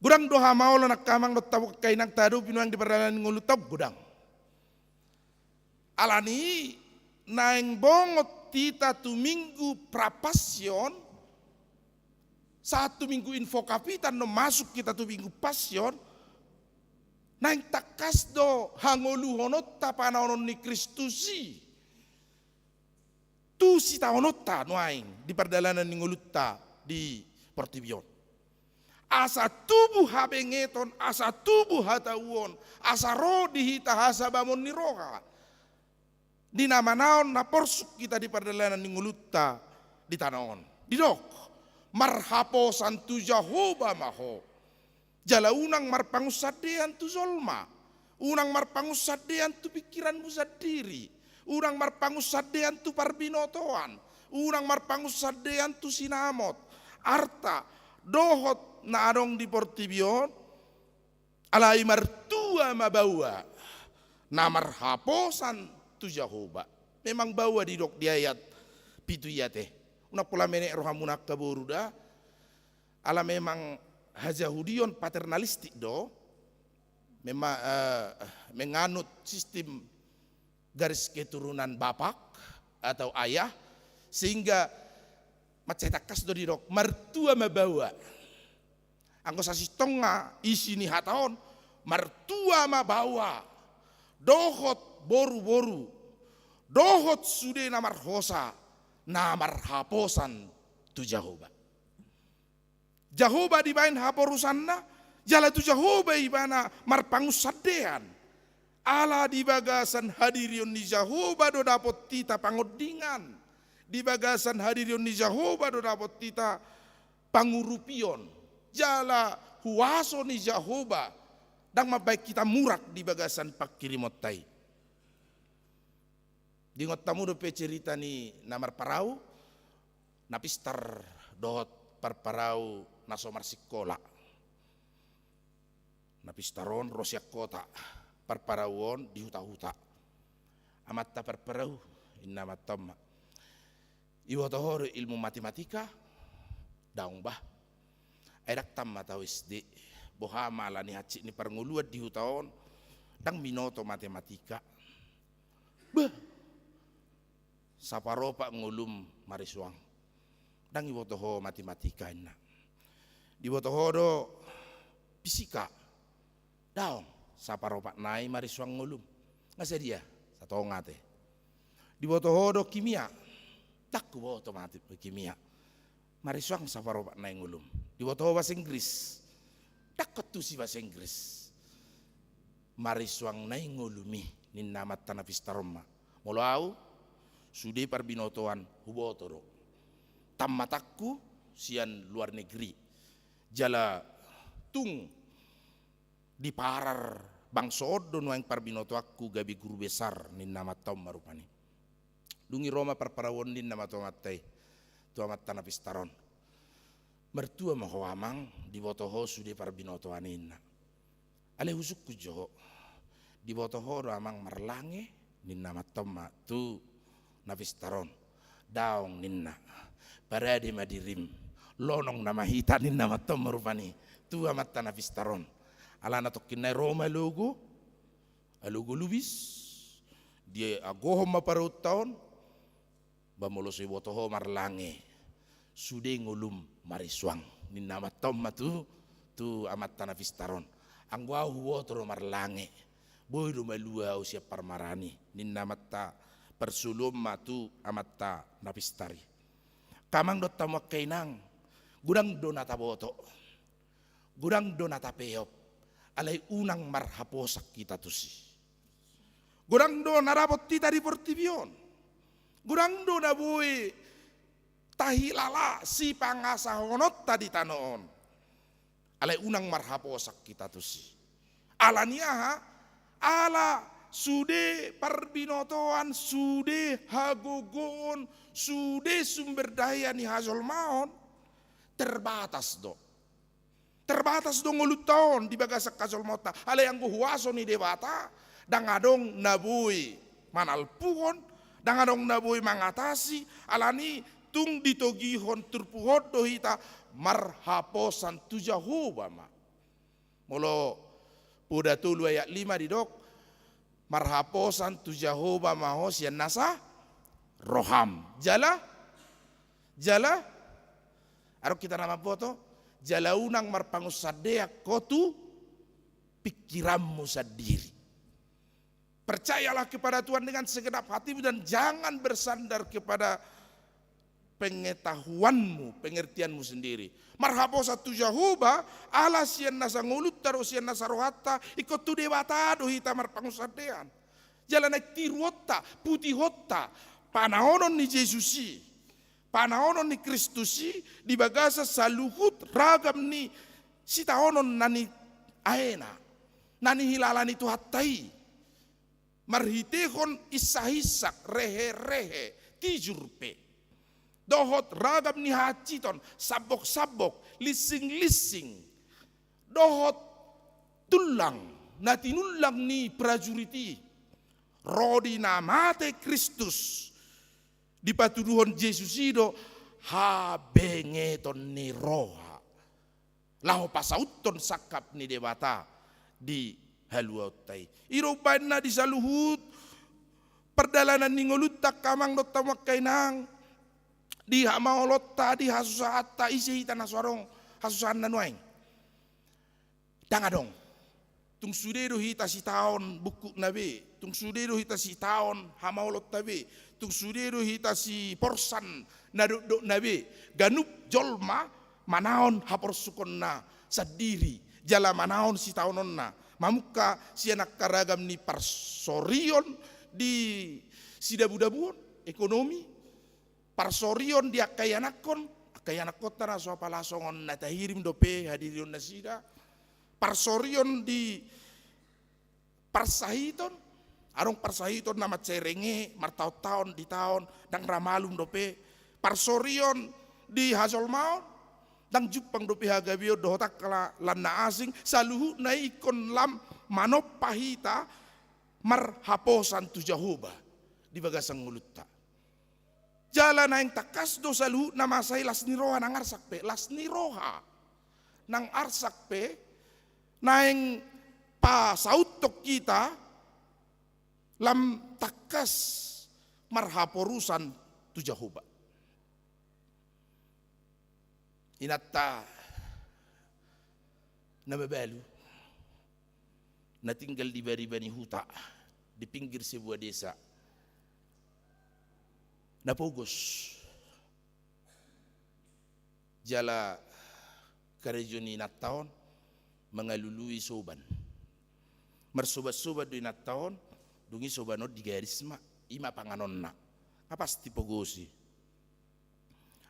Godang do hamaolon angka amang dohot hamu angka inang tahadopi nuaeng di pardalanan ni ngolunta, godang. Ala ni i naeng bongot hita tu minggu Prapassion, sahat tu minggu Invocavit, annon masuk hita tu minggu Passion, naeng tangkas do hangoluhononta panaonon ni Kristus i tu sitaononta nuaeng di pardalanan ni ngolunta di portibi on. Asa tubu habengeton, asa tubu hatauon, asa ro di hita hasabamon ni roha di na manaon na porsuk hita di pardalanan ni ngolunta di tano on. Didok, marhaposan tu Jahowa ma ho. Jala unang marpangunsandean tu jolma, unang marpangunsandean tu pingkiranmu sandiri, unang marpangunsandean tu parbinotoan, unang marpangunsandean tu sinamot, arta, dohot na adong di portibi on, alai martua ma baoa na marhaposan tu Jahowa. Memang baoa didok di ayat pitu i ate. Unang pola menek rohamuna angka boru da, ala memang hajahudion paternalistik do, mema-, eh, menganut sistem garis keturunan bapak atau ayah, sehingga mansai tangkas do didok, martua ma baoa. Anggo sasintongna isi ni hata on, martua ma baoa, dohot boruboru, dohot sude na marhosa, na marhaposan tu Jahowa. Jahowa dibaen haporusanna, jala tu Jahowa ibana marpangunsandean. Ala di bagasan hadirion ni Jahowa do dapot hita pangondingan. Di bagasan hadirion ni Jahowa do dapot hita pangurupion. Jala huaso ni Jahowa Ndang mambaen hita murak di bagasan panghirimonta i. Diingot hamu dope cerita ni na marparau, na pistar dohot parparau na so marsikola. Na pistar on ro sian kota, parparau on di huta-huta. Amanta parparau, ninna amanta on ma, iboto ho do ilmu matematika? Daong bah. Ai ndang tamat ahu S D. Boha ma ala ni hansit ni parngoluan di huta on, ndang binoto matematika. Bah. Saparopat ngolum marisuang. Ndang iboto ho matematika, ninna. Diboto ho do fisika? Daong, saparopat nai marisuang ngolum. Nga sadia? Satonga ate. Diboto ho do kimia? Ndang huboto mate kimia. Marisuang saparopat nai ngolum. Diboto ho bahasa Inggris? Ndang ho tusi bahasa Inggris. Marisuang nai ngolum i, ninna amanta na pistar on ma. Molo ahu, sude parbinotoan huboto do. Tamatanku sian luar negeri. Jala tung diparar bangso on do nuaeng parbinotoanku gabe guru besar, ninna amanta on ma rupani. Dung i ro ma parparau on, ninna ma tu amanta i, tu amanta na pistar on. Martua ma ho amang, diboto ho sude parbinotoan i, ninna. Alai husungkun jo ho. Diboto ho do amang marlange, ninna amanta on ma tu na pistar on. Daong, ninna. Parade ma dirim. Lonong nama hita, ninna amanta on ma rupani tu amanta na pistar on. Alana tongkin nai ro ma alogo, alogo lubis, diagohon ma paraunta on. Ba molo so iboto ho marlange, sude ngolum marisuang, ninna amanta on ma tu, tu amanta na pistar on. Anggo ahu huboto do marlange, boi do malua ahu sian parmaraan i, ninna amanta parsolu on ma tu amanta na pistar i. Angka amang dohot hamu angka inang, godang do na taboto, godang do na tapeop, alai unang marhaposan hita tusi. Godang do na dapot hita di portibi on. Godang do na boi tahilala sipangasahononta di tano on. Alai unang marhaposan hita tusi. Ala ni aha? Ala sude parbinotoan, sude hagogoon, sude sumber daya ni hajolmaon terbatas do. Terbatas do ngolunta on di bagasan hajolmaonta. Alai anggo huaso ni Debata, ndang adong na boi manalpuhon, ndang adong na boi mangatasi, ala ni tung ditogihon turpuk on do hita, marhaposan tu Jahowa ma. Molo Poda tolu ayat lima didok, marhaposan tu Jahowa ma ho sian nasa roham. Jala, jala, adong hita na mamboto, jala unang marpangunsandean ho tu pingkiranmu sandiri. Percayalah kepada Tuhan dengan segenap hatimu dan jangan bersandar kepada pengetahuanmu, pengertianmu sendiri. Marhaposan tu Jahowa, ala sian nasa ngolunta dohot sian nasa rohanta, ingkon tu Debata do hita marpangunsandean. Jala naeng tiruonta, putihonta, panaonon ni Jesus i, panaonon ni Kristus i, di bagasan saluhut ragam ni sitaonon na niaena, na nihilala ni Tuhanta i. Marhitehon insak-insak, rehe-rehe, tijur pe. Dohot ragam ni hahansiton, sambok-sambok, linsing-linsing. Dohot tullang, na tinullang ni prajurit i. Ro di na mate Kristus. Dipatuduhon Jesus i do habengeton ni roha. Laho pasauthon sangkap ni Debata di haluaonta i. I do umbahen na di saluhut pardalanan ni ngolunta angka amang dohot hamu angka inang, di hamaolonta, di hasusahanta, ise hita na so adong hasusahanna nuaeng? Ndang adong. Tung sude do hita sitaon bungkukna be, tung sude do hita sitaon hamaolonta be, tung sude do hita siporsan na dokdokna be. Ganup jolma manaon haporsukonna sandiri, jala manaon sitaononna, mamungka sian angka ragam ni parsorion di sidabudabuon, ekonomi, parsorion di angka ianakhon, angka ianakkonta na so apala songon na tahirim dope hadirion nasida, parsorion di Parsahiton, adong parsahiton na mansai renge martaontaon di taon, ndang ra malum dope. Parsorion di hajolmaon, ndang jumpang dope hagabeon dohot angka na asing, saluhutna i ingkon lam manompa hita marhaposan tu Jahowa di bagasan ngolunta. Jala naeng tangkas do saluhutna masa i las ni roha nang arsak pe, las ni roha nang arsak pe naeng pasauthon hita lam tangkas marhaporusan tu Jahowa. Inanta na mabalu, na tinggal di bariba ni huta, di pinggir sebuah desa, na pogos. Jala karejo ni inanta on mangalului soban. Marsobansoban do inanta on, dung i soban on digaris ma, i ma panganonna. Nga pasti pogos i.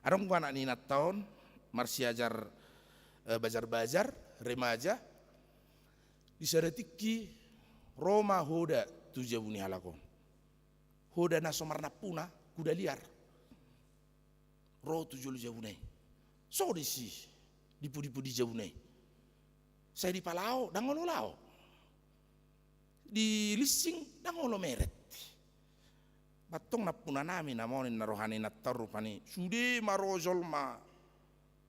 Adong do anak ni inanta on, marsiajar, eh, bajarbajar, remaja, di sada tingki ro ma hoda tu jabu ni halak on. Hoda na so marnampuna, kuda liar. Ro tu jolo jabuna i. So disi, dipudipudi jabuna i. Sai dipalao, ndang olo lao. Dilissing, ndang olo meret. Antong nampunanami nama on, ninna roha ni inanta on rupani. Sude ma ro jolma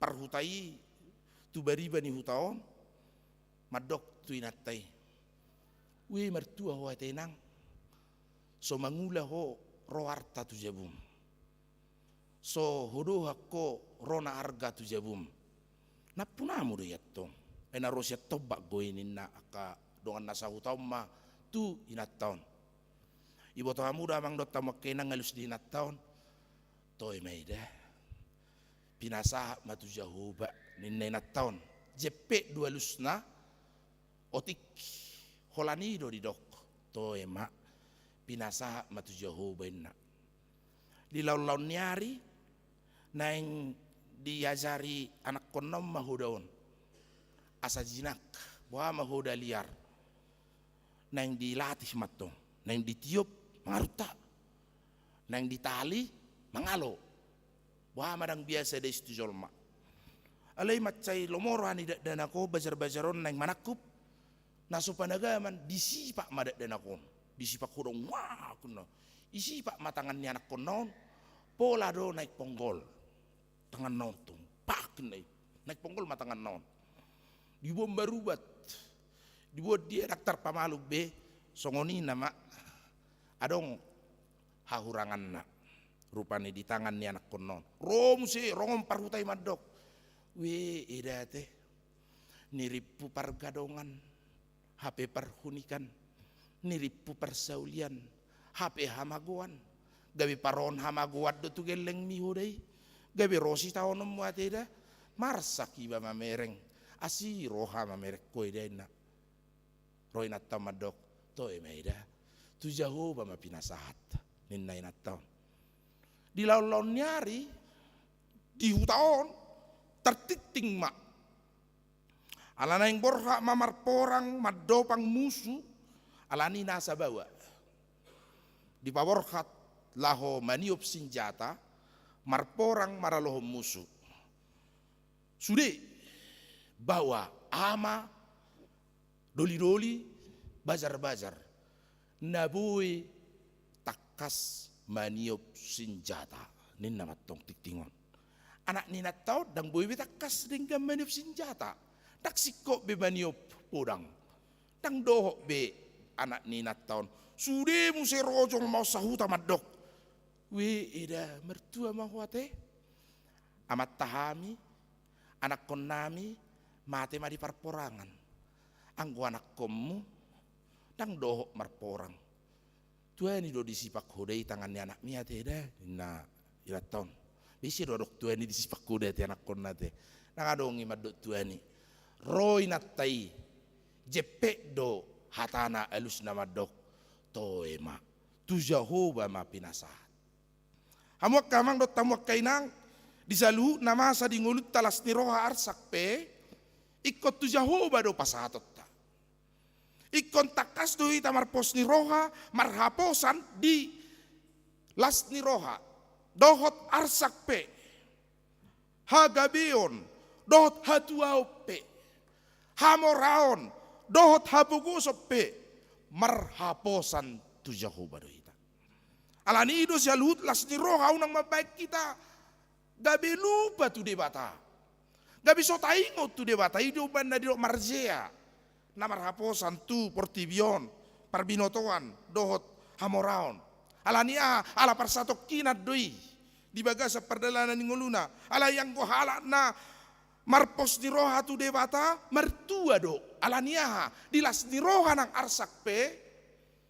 parhuta i tu bariba ni huta on, mandok tu inanta i: Ue, martua ho ate inang, so mangula ho ro arta tu jabum. So hudohon ho ro na arga tu jabum. Nampunamu do i antong. Ai na ro sian tombak do i, ninna angka dongan na sahuta on ma tu inanta on. Iboto hamu do amang dohot hamu angka inang alus ni inanta on? Toe ma i da. Pinasahat ma tu Jahowa, ninna inanta on. Jempek do alusna, otik, holan i do didok. Toe ma, pinasahat ma tu Jahowa, ninna. Di laonlaon ni ari, naeng diajari anakkonna on ma hoda on. Asa jinak, boha ma hoda liar. Naeng dilatih ma antong, naeng ditiop mangarunta, naeng ditali mangalo. Boha ma ndang biasa da i tu jolma. Alai mansai lomo roha ni dakdanak on, bajarbajar on naeng manangkup, na so panagaman, disipak ma dakdanak on. Disipak hoda on, wah, ninna. Disipak ma tangan ni anakkonna on, pola do naeng ponggol tanganna on, tung, pak, ninna i. Naeng ponggol ma tanganna on. Diboan ma rubat. Diboan dia, ndang tarpamalum be. Songon i nama adong hahuranganna rupani di tangan ni anakkonna on. Ro muse, rongon parhuta i mandok: Ue, eda ate, nirimpu pargadongan, hape parhunikan, nirimpu parsaulian, hape hamagoan. Gabe parohon hamagoan do tu gellengmi hoda i. Gabe ro sitaononmu ate da. Marsak iba mamereng, asi roha mamereng ho eda, ninna. Ro inanta on mandok: Toe ma i da. Tu Jahowa ma pinasahat, ninna inanta on. Di laonlaon ni ari, di huta on, tartingting ma. Ala naeng borhat ma marporang mandopang musu, alani nasa baoa. Dipaborhat laho maniop sinjata, marporang maralohon musu. Sude baoa, ama, dolidoli, bajarbajar, na boi tangkas maniop sinjata, ninna ma antong tingting on. Anak ni inanta on ndang boi be tangkas denggan maniop sinjata, ndang singkop be maniop podang, ndang dohot be anak ni inanta on. Sude muse ro jolma on sahuta mandok: Ue, eda, martua ma ho ate. Amanta hami, anakkonnami mate ma di parporangan. Anggo anakkonmu ndang dohot marporang. Tuani do disipak hoda i tangan ni anakmi ate da, ninna inanta on. Be ise do adong tuani disipak hoda ate anakkonna ate? Ndang adong i mandok tuani. Ro inanta i, jempek do hatana alusna mandok: Toe ma, tu Jahowa ma pinasahat. Hamu angka amang dohot hamu angka inang, di saluhutna masa di ngolunta las ni roha arsak pe, ingkon tu Jahowa do pasahatonta. Ingkon tangkas do hita marpos ni roha, marhaposan di las ni roha, dohot arsak pe, hagabeon, dohot hatuaon pe, hamoraon, dohot hapogoson pe, marhaposan tu Jahowa do hita. Alani i do saluhut las ni roha unang mambahen hita gabe lupa tu Debata. Gabe so taingot tu Debata, i do umbahen na didok marjea. Na marhaposan tu portibi on, parbinotoan, dohot hamoraon. Alani aha? Ala parsatongkinan do i di bagasan pardalanan ni ngoluna. Alai anggo halak na marpos ni roha tu Debata, martua do. Alani aha? Di las ni roha nang arsak pe,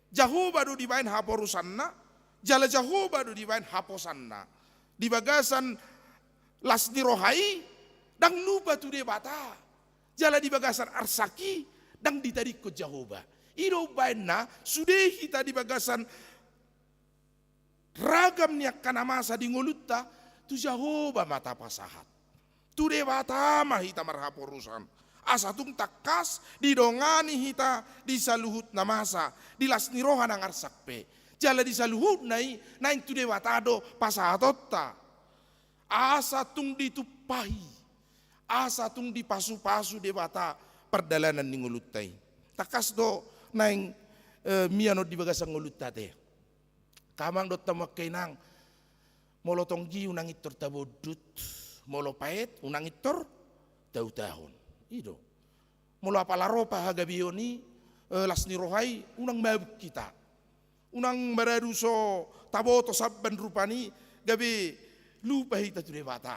Jahowa do dibahen haporusanna, jala Jahowa do dibahen haposanna. Di bagasan las ni roha i, ndang lupa tu Debata. Jala di bagasan arsak i, ndang ditadingkon Jahowa. I do umbahen na, sude hita di bagasan ragam ni angka na masa di ngolunta, tu Jahowa ma tapasahat. Tu Debata ma hita marhaporusan. Asa tung tangkas didongani hita di saluhut na masa, di las ni roha nang arsak pe. Jala di saluhutna i, naeng tu Debata do pasahatonta. Asa tung ditumpahi, asa tung dipasupasu Debata pardalanan ni ngolunta i. Tangkas do naeng, eh, mian on di bagasan ngolunta ate. Angka amang dohot hamu angka inang, molo tonggi unang intor tabondut, molo paet unang intor tautahon. I do. Molo apala ro pahagabeon i, eh, las ni roha i, unang mabuk hita. Unang maradu so taboto samban rupani, gabe lupa hita tu Debata.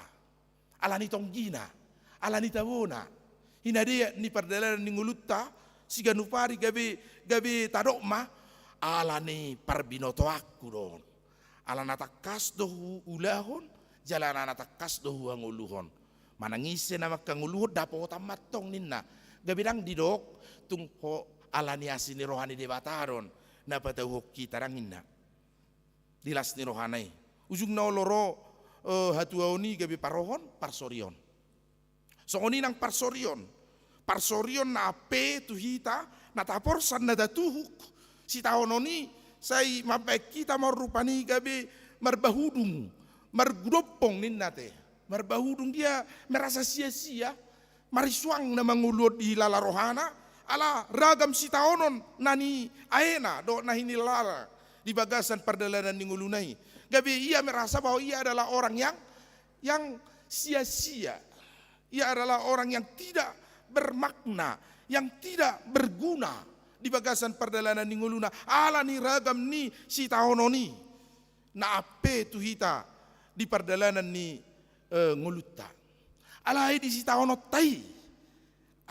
Alani tonggina, alani tabona. Hinadeak ni pardalanan ni ngolunta, siganup ari gabe, gabe tadok ma, alani parbinotoanku do on. Ala na tangkas do huulahon, jala ala na tangkas do huhangoluhon. Manang ise na mangkangoluhon dapotan ma antong ninna. Gabe ndang didok, tung ho alani asi ni roha ni Debata do on, na patauhon hita ndang ninna. Di las ni rohana i. Ujungna olo ro, eh, hatuaon i gabe parohon, parsorion. Songon i nang parsorion. Parsorion na ampe tu hita, na taporsan, na tatuhuk. Sitaonon i, sai mambahen hita ma on rupani gabe marbahudung, margudompong ninna ate. Marbahudung dia merasa sia-sia, marisuang na mangolu on di lala rohana, ala ragam sitaonon na niaena dohot na hinilala di bagasan pardalanan ni ngoluna i. Gabe ia merasa bahwa ia adalah orang yang, yang sia-sia. Ia adalah orang yang tidak bermakna, yang tidak berguna di bagasan pardalanan ni ngoluna. Alani ragam ni sitaonon i na ampe tu hita di pardalanan ni, eh, ngolunta. Alai di sitaononta i,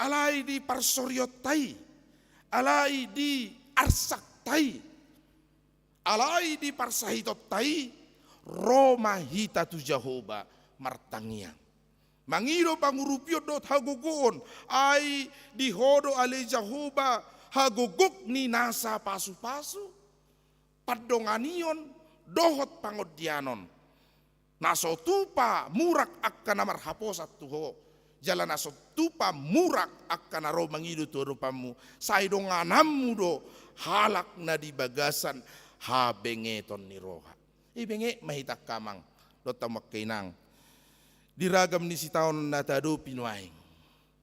alai di parsorionta i, alai di arsakta i, alai di parsahitonta i, ro ma hita tu Jahowa martangiang. Mangido pangurupion dohot hagogoon, ai di Ho do ale Jahowa hagogok ni nasa pasupasu, pandonganion dohot pangondianon. Na so tupa murak angka na marhaposan tu Ho, jala na so tupa murak angka na ro mangido tu adopanMu, sai dongananMu do halak na di bagasan habengeton ni roha. I benget ma hita angka amang dohot hamu angka inang di ragam ni sitaonon na taadopi nuaeng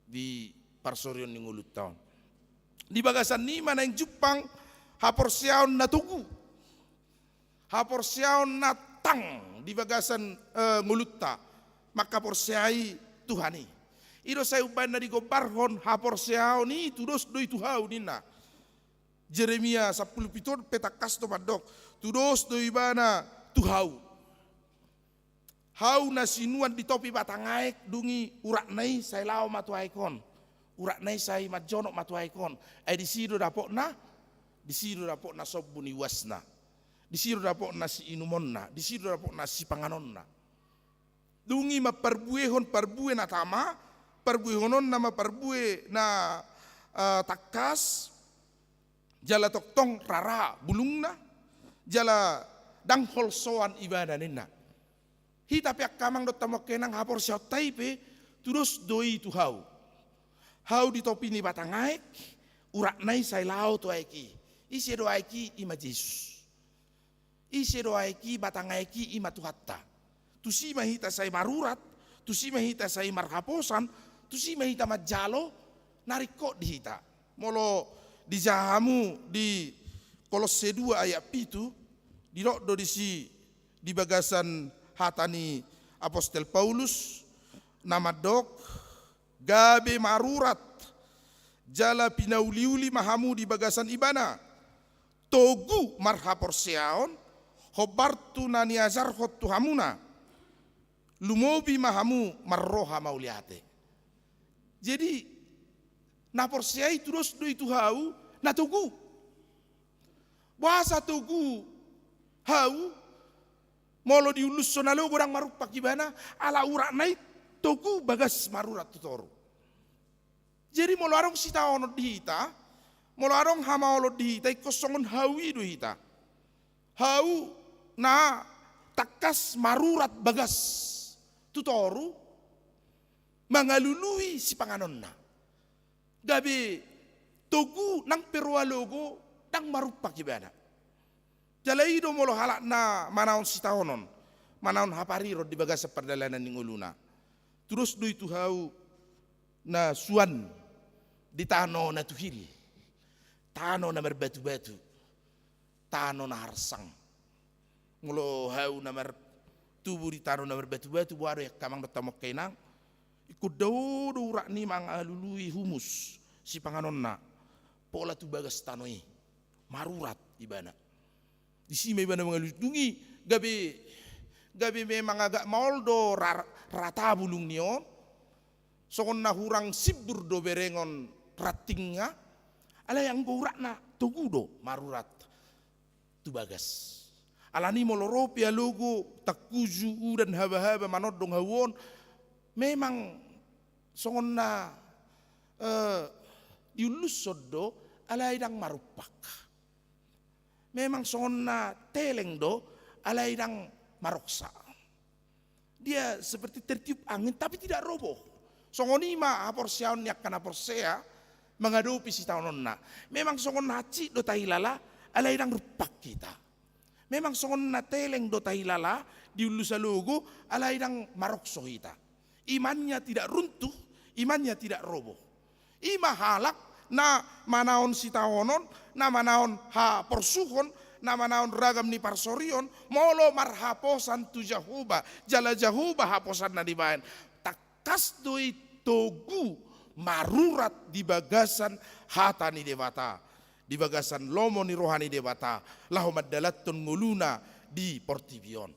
di parsorion ni ngolunta on. Di bagasan i ma naeng jumpang haporseaon na togu, haporseaon na tang di bagasan, eh, ngolunta, mangkaporseai Tuhan i. I do sai umbahen na digombarhon haporseaon i, tudos do i tu hau ninna. Jeremia sampulu pitu on pe tangkas do mandok, tudos do ibana tu hau. Hau na sinuan di topi batang aek, dung i uratna i sai laho ma tu aek on. Uratna i sai manjonok ma tu aek on. Ai disi do dapotna, disi do dapotna sombu ni uasna. Disi do dapotna siinumonna, disi do dapotna sipanganonna. Dung i mamparbuehon parbue na tama, parbuehononna ma parbue na, eh, tangkas, jala tongtong rara bulungna, jala ndang holsoan ibana ninna. Hita pe angka amang dohot hamu angka inang, haporseaonta i pe tudos do i tu hau. Hau di topi ni batang aek, uratna i sai laho tu aek i. Ise do aek i? I ma Jesus. Ise do aek i? Batang aek i, i ma Tuhanta. Tusi ma hita sai marurat, tusi ma hita sai marhaposan, tusi ma hita manjalo na ringkot di hita. Molo dijaha hamu di Kolosse dua ayat pitu, didok do disi di bagasan hata ni apostel Paulus, na mandok, gabe marurat jala pinauliuli ma hamu di bagasan Ibana, togu marhaporseaon, hombar tu na niajarhon tu hamuna, lumobi ma hamu marroha mauliate. Jadi, na porsea i tudos do i tu hau na togu. Boasa togu hau? Molo diullushon alogo ndang marumpak ibana, ala uratna i togu bagas marurat tu toru. Jadi molo adong sitaonon di hita, molo adong hamaolon di hita, ingkon songon hau i do hita. Hau na tangkas marurat bagas tu toru, mangalului sipanganonna. Gabe togu nang pe ro alogo ndang marumpak ibana. Jala i do molo halak na manaon sitaonon, manaon hapariron di bagasan pardalanan ni ngoluna. Tudos do i tu hau na suan di tano na tuhil, tano na marbatu-batu, tano na harsang. Molo hau na mar-, tubu di tano na marbatu-batu, boha do i angka amang dohot hamu inang? Ingkon dao do urat ni mangalului humus sipanganonna, pola tu bagas tano i, marurat ibana. Disi ma ibana mangalului. Dung i gabe, gabe memang agak maol do ra-, rata bulung ni on, songon na hurang simbur do berengon rantingna, alai anggo uratna togu do marurat tu bagas. Alani molo ro pe alogo, tangkuju, udan, haba-haba manondong hau on, memang songon na, eh, diullushon do, alai ndang marumpak. Memang songon na teleng do, alai ndang maroksa. Dia seperti tertiup angin, tapi tidak roboh. Songon i ma haporseaon ni angka na porsea mangadopi sitaononna. Memang songon na hansit do tahilala, alai ndang rumpak hita. Memang songon na teleng do tahilala, diullus alogo, alai ndang marokso hita. Imannya tidak runtuh, imannya tidak roboh. I ma halak na manaon sitaonon, na manaon haporsuhon, na manaon ragam ni parsorion, molo marhaposan tu Jahowa, jala Jahowa haposanna dibaen. Tangkas do i togu marurat di bagasan hata ni Debata, di bagasan lomo ni roha ni Debata, laho mandalanhon ngoluna di portibi on.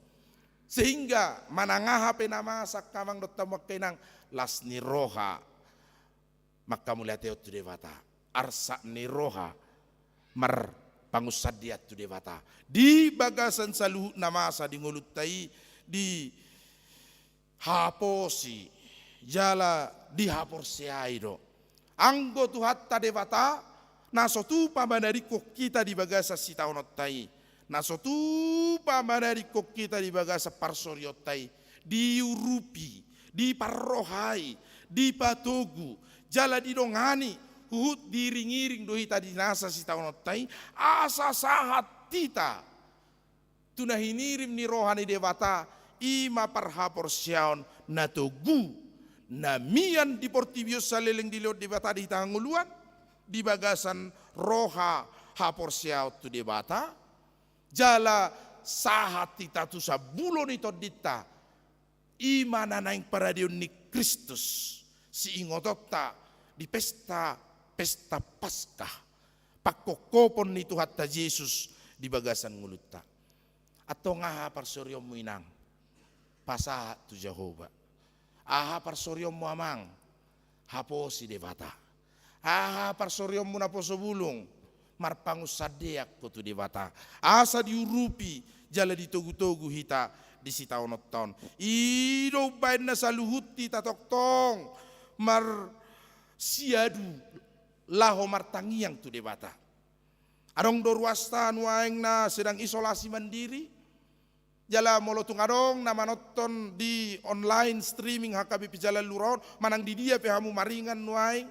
Sehingga manang aha pe na masa, angka amang dohot hamu angka inang, las ni roha manghamauliateon tu Debata, arsak ni roha marpangunsandean tu Debata. Di bagasan saluhut na masa di ngolunta i, dihaposi jala dihaporseai do. Anggo Tuhanta Debata, na so tupa manadingkon hita di bagasan sitaononta i, na so tupa manadingkon hita di bagasan parsorionta i, diurupi, diparrohai, dipatogu, jala didongani, huhut diiring-iring do hita di nasa sitaononta i, asa sahat hita tu na hinirim ni roha ni Debata, i ma parhaporseaon na togu, na mian di portibi on saleleng dilehon Debata di hita hangoluan, di bagasan roha haporseaon tu Debata, jala sahat hita tu sambulo ni tondinta, i ma na naeng paradeon ni Kristus, siingotonta di pesta, pesta Paskah, pangkophopon ni Tuhanta Jesus di bagasan ngolunta. Antong aha parsorionmu inang? Pasahat tu Jahowa. Aha parsorionmu amang? Haposi Debata. Aha parsorionmu naposo bulung? Marpangunsandean ho tu Debata, asa diurupi jala ditogu-togu hita di sitaononta on. I do umbahen na saluhut hita tongtong marsiadu laho martangiang tu Debata. Adong do ruasta nuaeng na sedang isolasi mandiri, jala molo tung adong na manonton di online streaming H K B P Jalan Lura on, manang di dia pe hamu maringan nuaeng,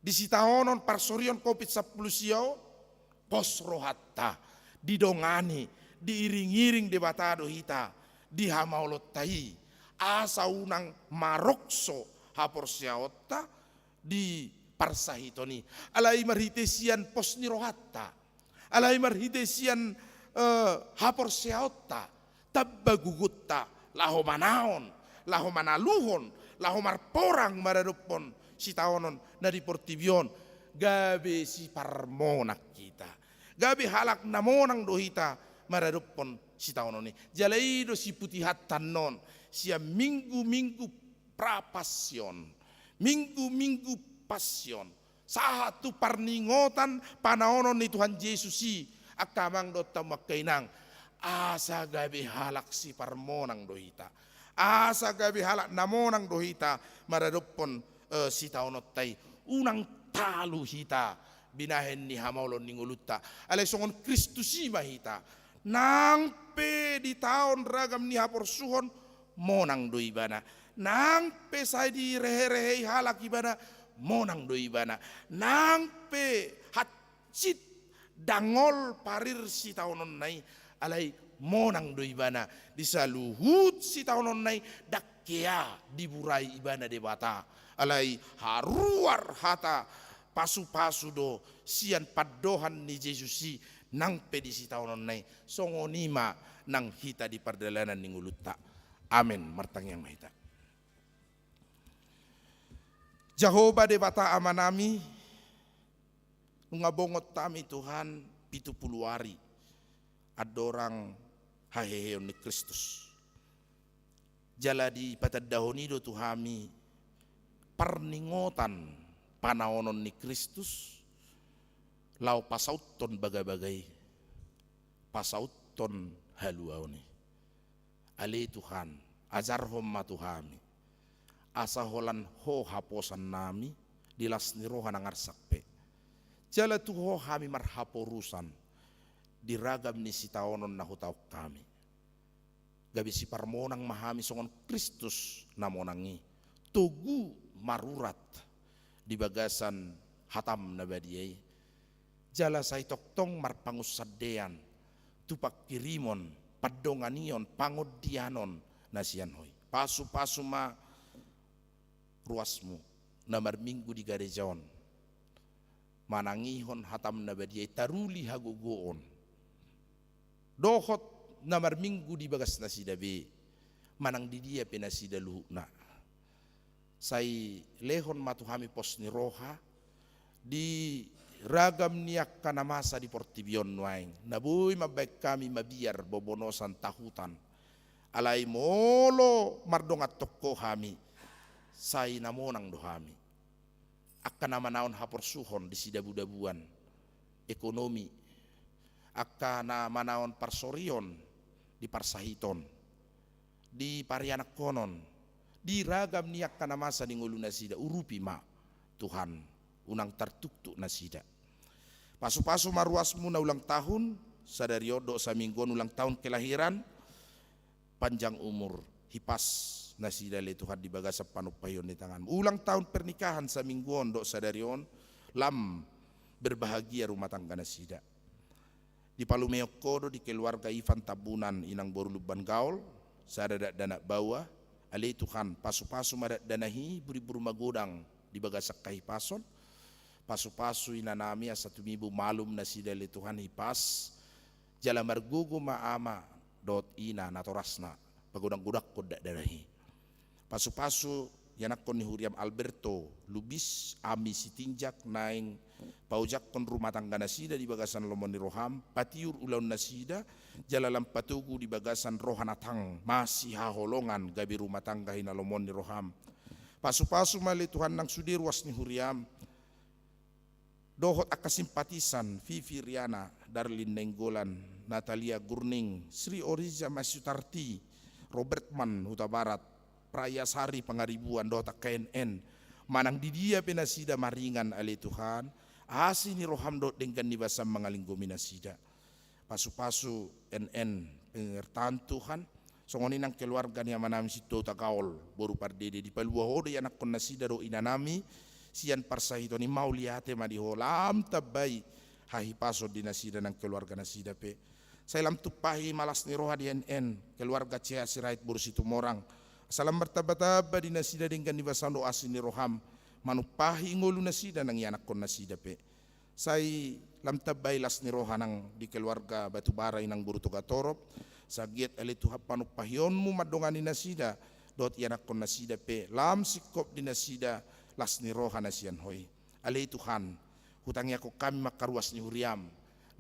Di sitaonon parsorion Covid sampulu sia on, pos rohanta, didongani, diiring-iring Debata do hita di hamaolonta i, asa unang marokso haporseaonta di parsahiton i. Alai marhite sian pos ni rohanta, alai marhite sian, eh, haporseaonta, tamba gogonta, laho manaon, laho manaluhon, laho marporang maradophon sitaonon na di portibi on, gabe siparmonang hita. Gabe halak na monang do hita maradophon sitaonon i. Jala i do siputihanta annon, sian minggu-minggu pra-Passion, minggu-minggu Passion, sahat tu parningotan panaonon ni Tuhan Jesus i, angka amang dohot hamu angka inang, asa gabe halak siparmonang do hita, asa gabe halak na monang do hita maradophon, eh, sitaononta i. Unang talu hita binahen ni hamaolon ni ngolunta. Alai songon Kristus i ma hita. Nang pe ditaon ragam ni haporsuhon, monang do ibana. Nang pe sai direhe-rehei halak ibana, monang do ibana. Nang pe hansit dangol parir sitaononna i, alai monang do ibana. Di saluhut sitaononna i, ndang hea diburai ibana Debata. Alai haruar hata pasu-pasu do sian pandohan ni Jesus i, nang pe di sitaononna i. Songon i ma nang hita di pardalanan ni ngolunta. Amen. Martangiang ma hita. Jahowa Debata Amanami, nunga bongot hami Tuhan pitu pulu ari andorang haheheon ni Kristus. Jala dipatandahon i do tu hami parningotan panaonon ni Kristus, laho pasauthon bagabaga i, pasauthon haluaon i. Ale Tuhan, ajarhon ma tu hami, asa holan Ho haposannami di las ni roha nang arsak pe. Jala tu Ho hami marhaporusan di ragam ni sitaonon na hutaon hami. Gabe siparmonang ma hami songon Kristus na monang i, togu marurat di bagasan hatam na badia i, jala sai tongtong marpangunsandean tu pangkirimon, pandonganion, pangondianon na sian Ho i. Pasu-pasu ma ruasmu na marminggu di gareja on, manangihon hatam na badia i, taruli hagogoon dohot na marminggu di bagas nasida be, manang di dia pe nasida luhutna. Sai lehon ma tu hami pos ni roha di ragam ni angka na masa di portibi on nuaeng, na boi mambahen hami mabiar, bobonosan, tahutan. Alai molo mardongan tongko hami, sai na monang do hami. Angka na manaon haporsuhon di sidabudabuan, ekonomi, angka na manaon parsorion di parsahiton, di parianakhonon, di ragam ni angka na masa di ngolu nasida, urupi ma Tuhan, unang tartuktuk nasida. Pasu-pasu ma ruasmu na ulang tahun, sadari on dohot saminggu on ulang tahun kelahiran, panjang umur, hipas nasida ale Tuhan di bagasan panumpahion ni tanganmu. Ulang tahun pernikahan saminggu on dohot sadari on, lam berbahagia rumah tangga nasida. Dipalumehon Ho do di keluarga Ivan Tambunan, inang boru Lumban Gaol, sada dakdanak baoa, ale Tuhan, pasu-pasu ma dakdanak i, buribur magodang di bagasan hahipason. Pasu-pasu inanami asa tumibu malum nasida ale Tuhan, hipas, jala margogo ma ama dohot ina natorasna, pagodang-godangkon dakdanak i. Pasu-pasu ianakhon ni huriam Alberto Lubis, Ami Sitinjak, naeng paojakhon rumah tangga nasida di bagasan lomo ni roham, patiur ulaon nasida, jala lam patogu di bagasan roha na tang, masihaholongan, gabe rumah tangga hinalomoan ni roham. Pasu-pasu ma ale Tuhan nang sude ruas ni huriam, dohot angka simpatisan, Vivi Riana, Darlin Nainggolan, Natalia Gurning, Sri Oriza Masutarti, Robert Mann, Hutabarat, Praya Sari, Pangaribuan, dohot angka N N, manang di dia pe nasida maringan ale Tuhan, asi ni roham dohot denggan ni basam mangalinggomi nasida. Pasu-pasu N N pengertaan Tuhan. Songon i nang keluarga ni amanami Sintua Hutagaol, boru Pardede, dipalua Ho do ianakhon nasida dohot inanami Sian parsahiton i mauliate ma di Ho, lam tambai hahipason di nasida nang keluarga nasida pe. Sai lam tumpahi ma las ni roha di N N, keluarga C H Sirait boru Situmorang. Asa lam martambatamba di nasida denggan ni basaM dohot asi ni rohaM, manumpahi ngolu nasida nang ianakkon nasida pe. Sai lam tambai las ni roha nang di keluarga Batubara inang boru Togatorop, asa anggiat ale Tuhan panumpahionMu mandongani nasida dohot ianakkon nasida pe, lam singkop di nasida las ni roha na sian Ho i. Ale Tuhan, hutangiangkon hami ma angka ruas ni huriaM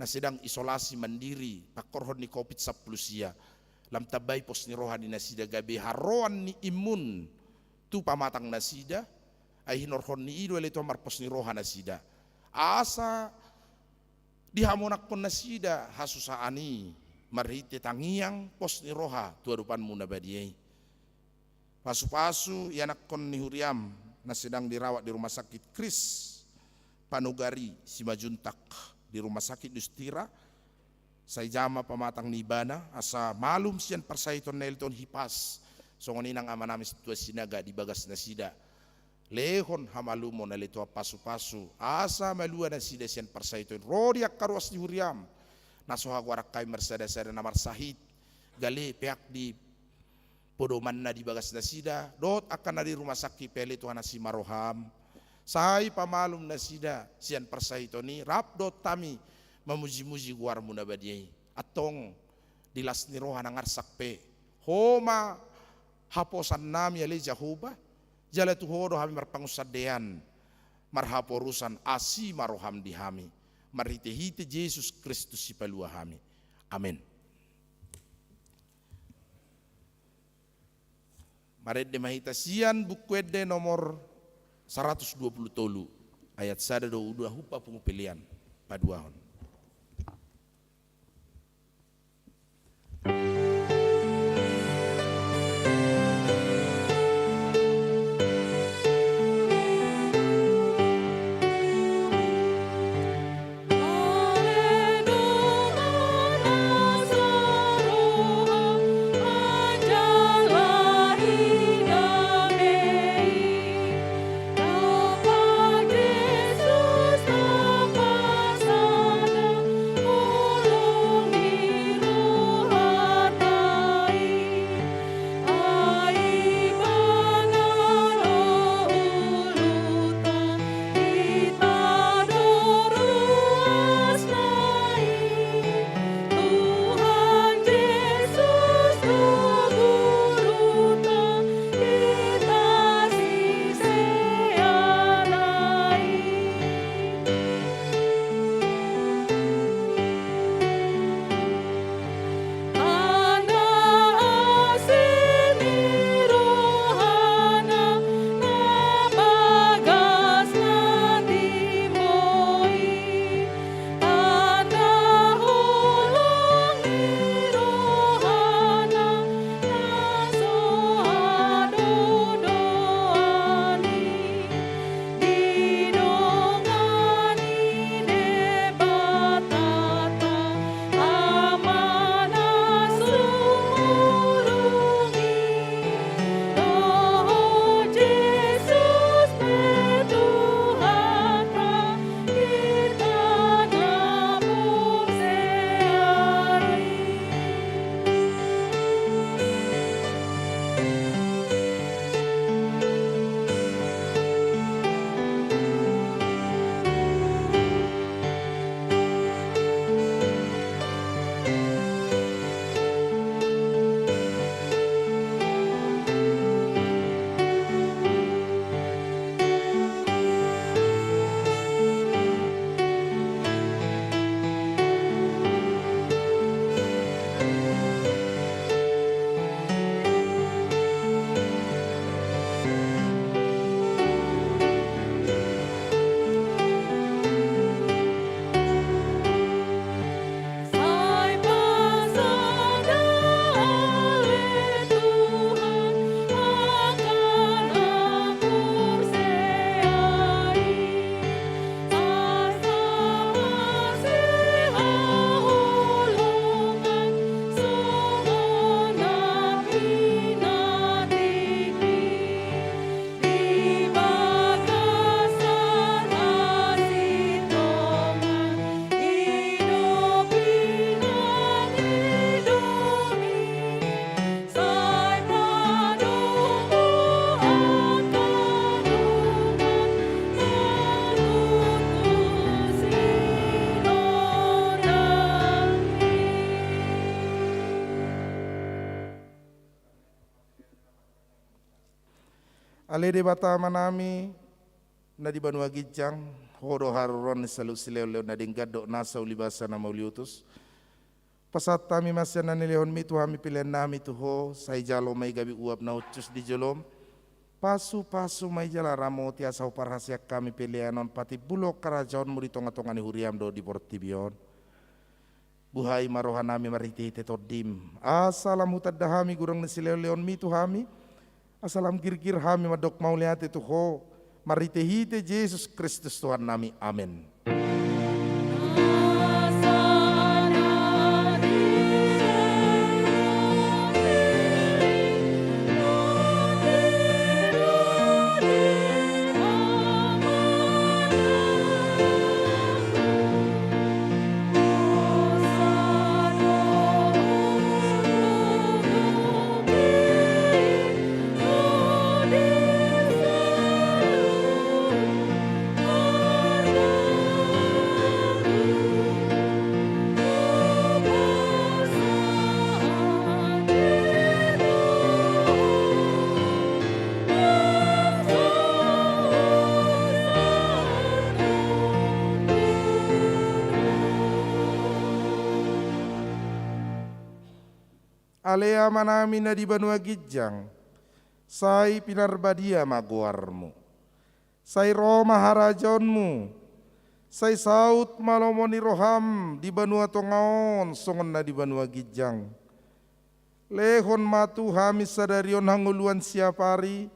na sedang isolasi mandiri pangkorhon ni covid sampulu sia. Lam tambai pos ni roha di nasida gabe haroroan ni immun tu pamatang nasida, ai hinorhon ni i do ale Tuhan marpos ni roha nasida. Asa dihamonangkon nasida hasusaan i marhite tangiang pos ni roha tu adopanMu na badia i. Pasupasu ianakkon ni huriaM na sedang dirawat di Rumah Sakit Kris Panogari Simanjuntak, di Rumah Sakit Yustira, sai jamma pamatang ni ibana, asa malum sian parsahiton na i ale Tuhan hipas, songon i nang amanami Sintua Sinaga di bagas nasida. Lehon hamalumon ale Tuhan, pasupasu asa malua nasida sian parsahiton i. Ro di angka ruas ni huriaM na so hagoaran hami marsadasada na marsahit, gale peak di podomanna di bagas nasida, dohot angka na di rumah sakit pe ale Tuhan asi ma rohaM. Sai pamalum nasida sian parsahiton i, rap dohot hami mamujimuji goarMu na badia i. Antong di las ni roha nang arsak pe, Ho ma haposannami ale Jahowa, jala tu Ho do hami marpangunsandean, marhaporusan, asi ma rohaM di hami. Marhitehite Jesus Kristus Sipalua hami. Amen. Marende ma hita sian Buku Ende nomor saratus dua pulu tolu, ayat sada dohot dua, hupa pungu pelean paduahon. Ale Debata Amanami na di banua ginjang, Ho do haroroan ni saluhut silehonlehon na denggan dohot nasa ulibasa na mauliutus. Pasahat hami ma sian na nilehonMi tu hami peleannami tu Ho, sai jalo ma i gabe uap na hushus di jolom. Pasupasu ma i jala ramoti asa huparhaseang hami pelean on patimbulhon harajaonMu di tongatonga ni huriaM dohot di portibi on. Buhai ma rohanami marhitehite TondiM, asa lam hutanda hami godang ni silehonlehonMi tu hami, asa lam girgir hami mandok mauliate tu Ho, marhitehite Jesus Kristus Tuhannami. Amen. Ale Amanami na di banua ginjang, sai pinarbadia ma goarMu. Sai ro ma harajaonMu. Sai saut ma lomo ni rohaM di banua tonga on songon na di banua ginjang. Lehon ma tu hami sadari on hangoluan siapari.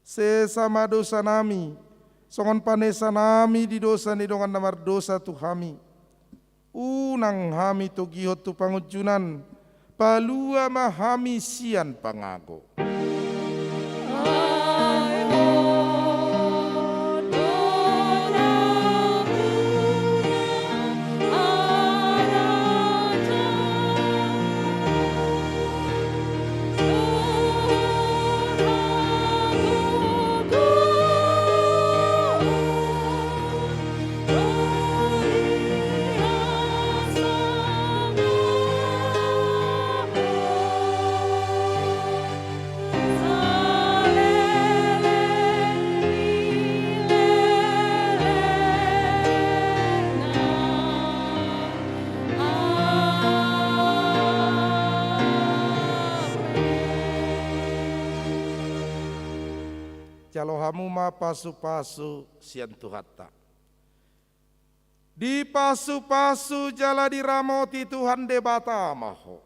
Sesa ma dosanami, songon panesanami di dosa ni dongan na mardosa tu hami. Unang hami togihon tu pangunjunan, palua ma hami sian pangago. Jalo hamu ma pasupasu sian Tuhanta. Dipasupasu jala diramoti Tuhan Debata ma ho.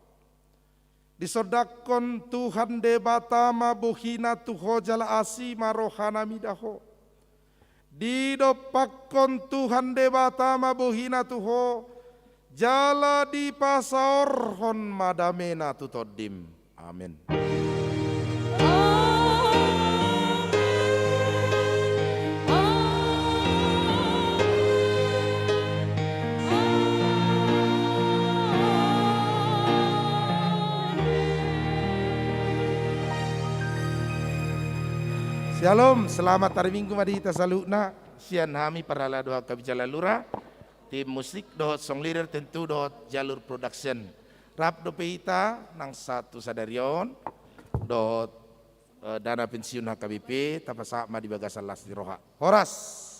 Disondangkon Tuhan Debata ma bohiNa tu ho jala asi ma rohaNa mida ho. Didompakkon Tuhan Debata ma bohiNa tu ho, jala dipasaorhon ma dameNa tu tondim. Amen. Syalom, selamat hari Minggu ma di hita saluhutna. Sian hami parhalado H K B Jalalura, tim musik dohot song leader tentu dohot Jalur Production. Rap dope hita nang sahat tu sadari on dohot, eh, dana pensiun H K B P, tapasahat ma di bagasan las ni roha. Horas.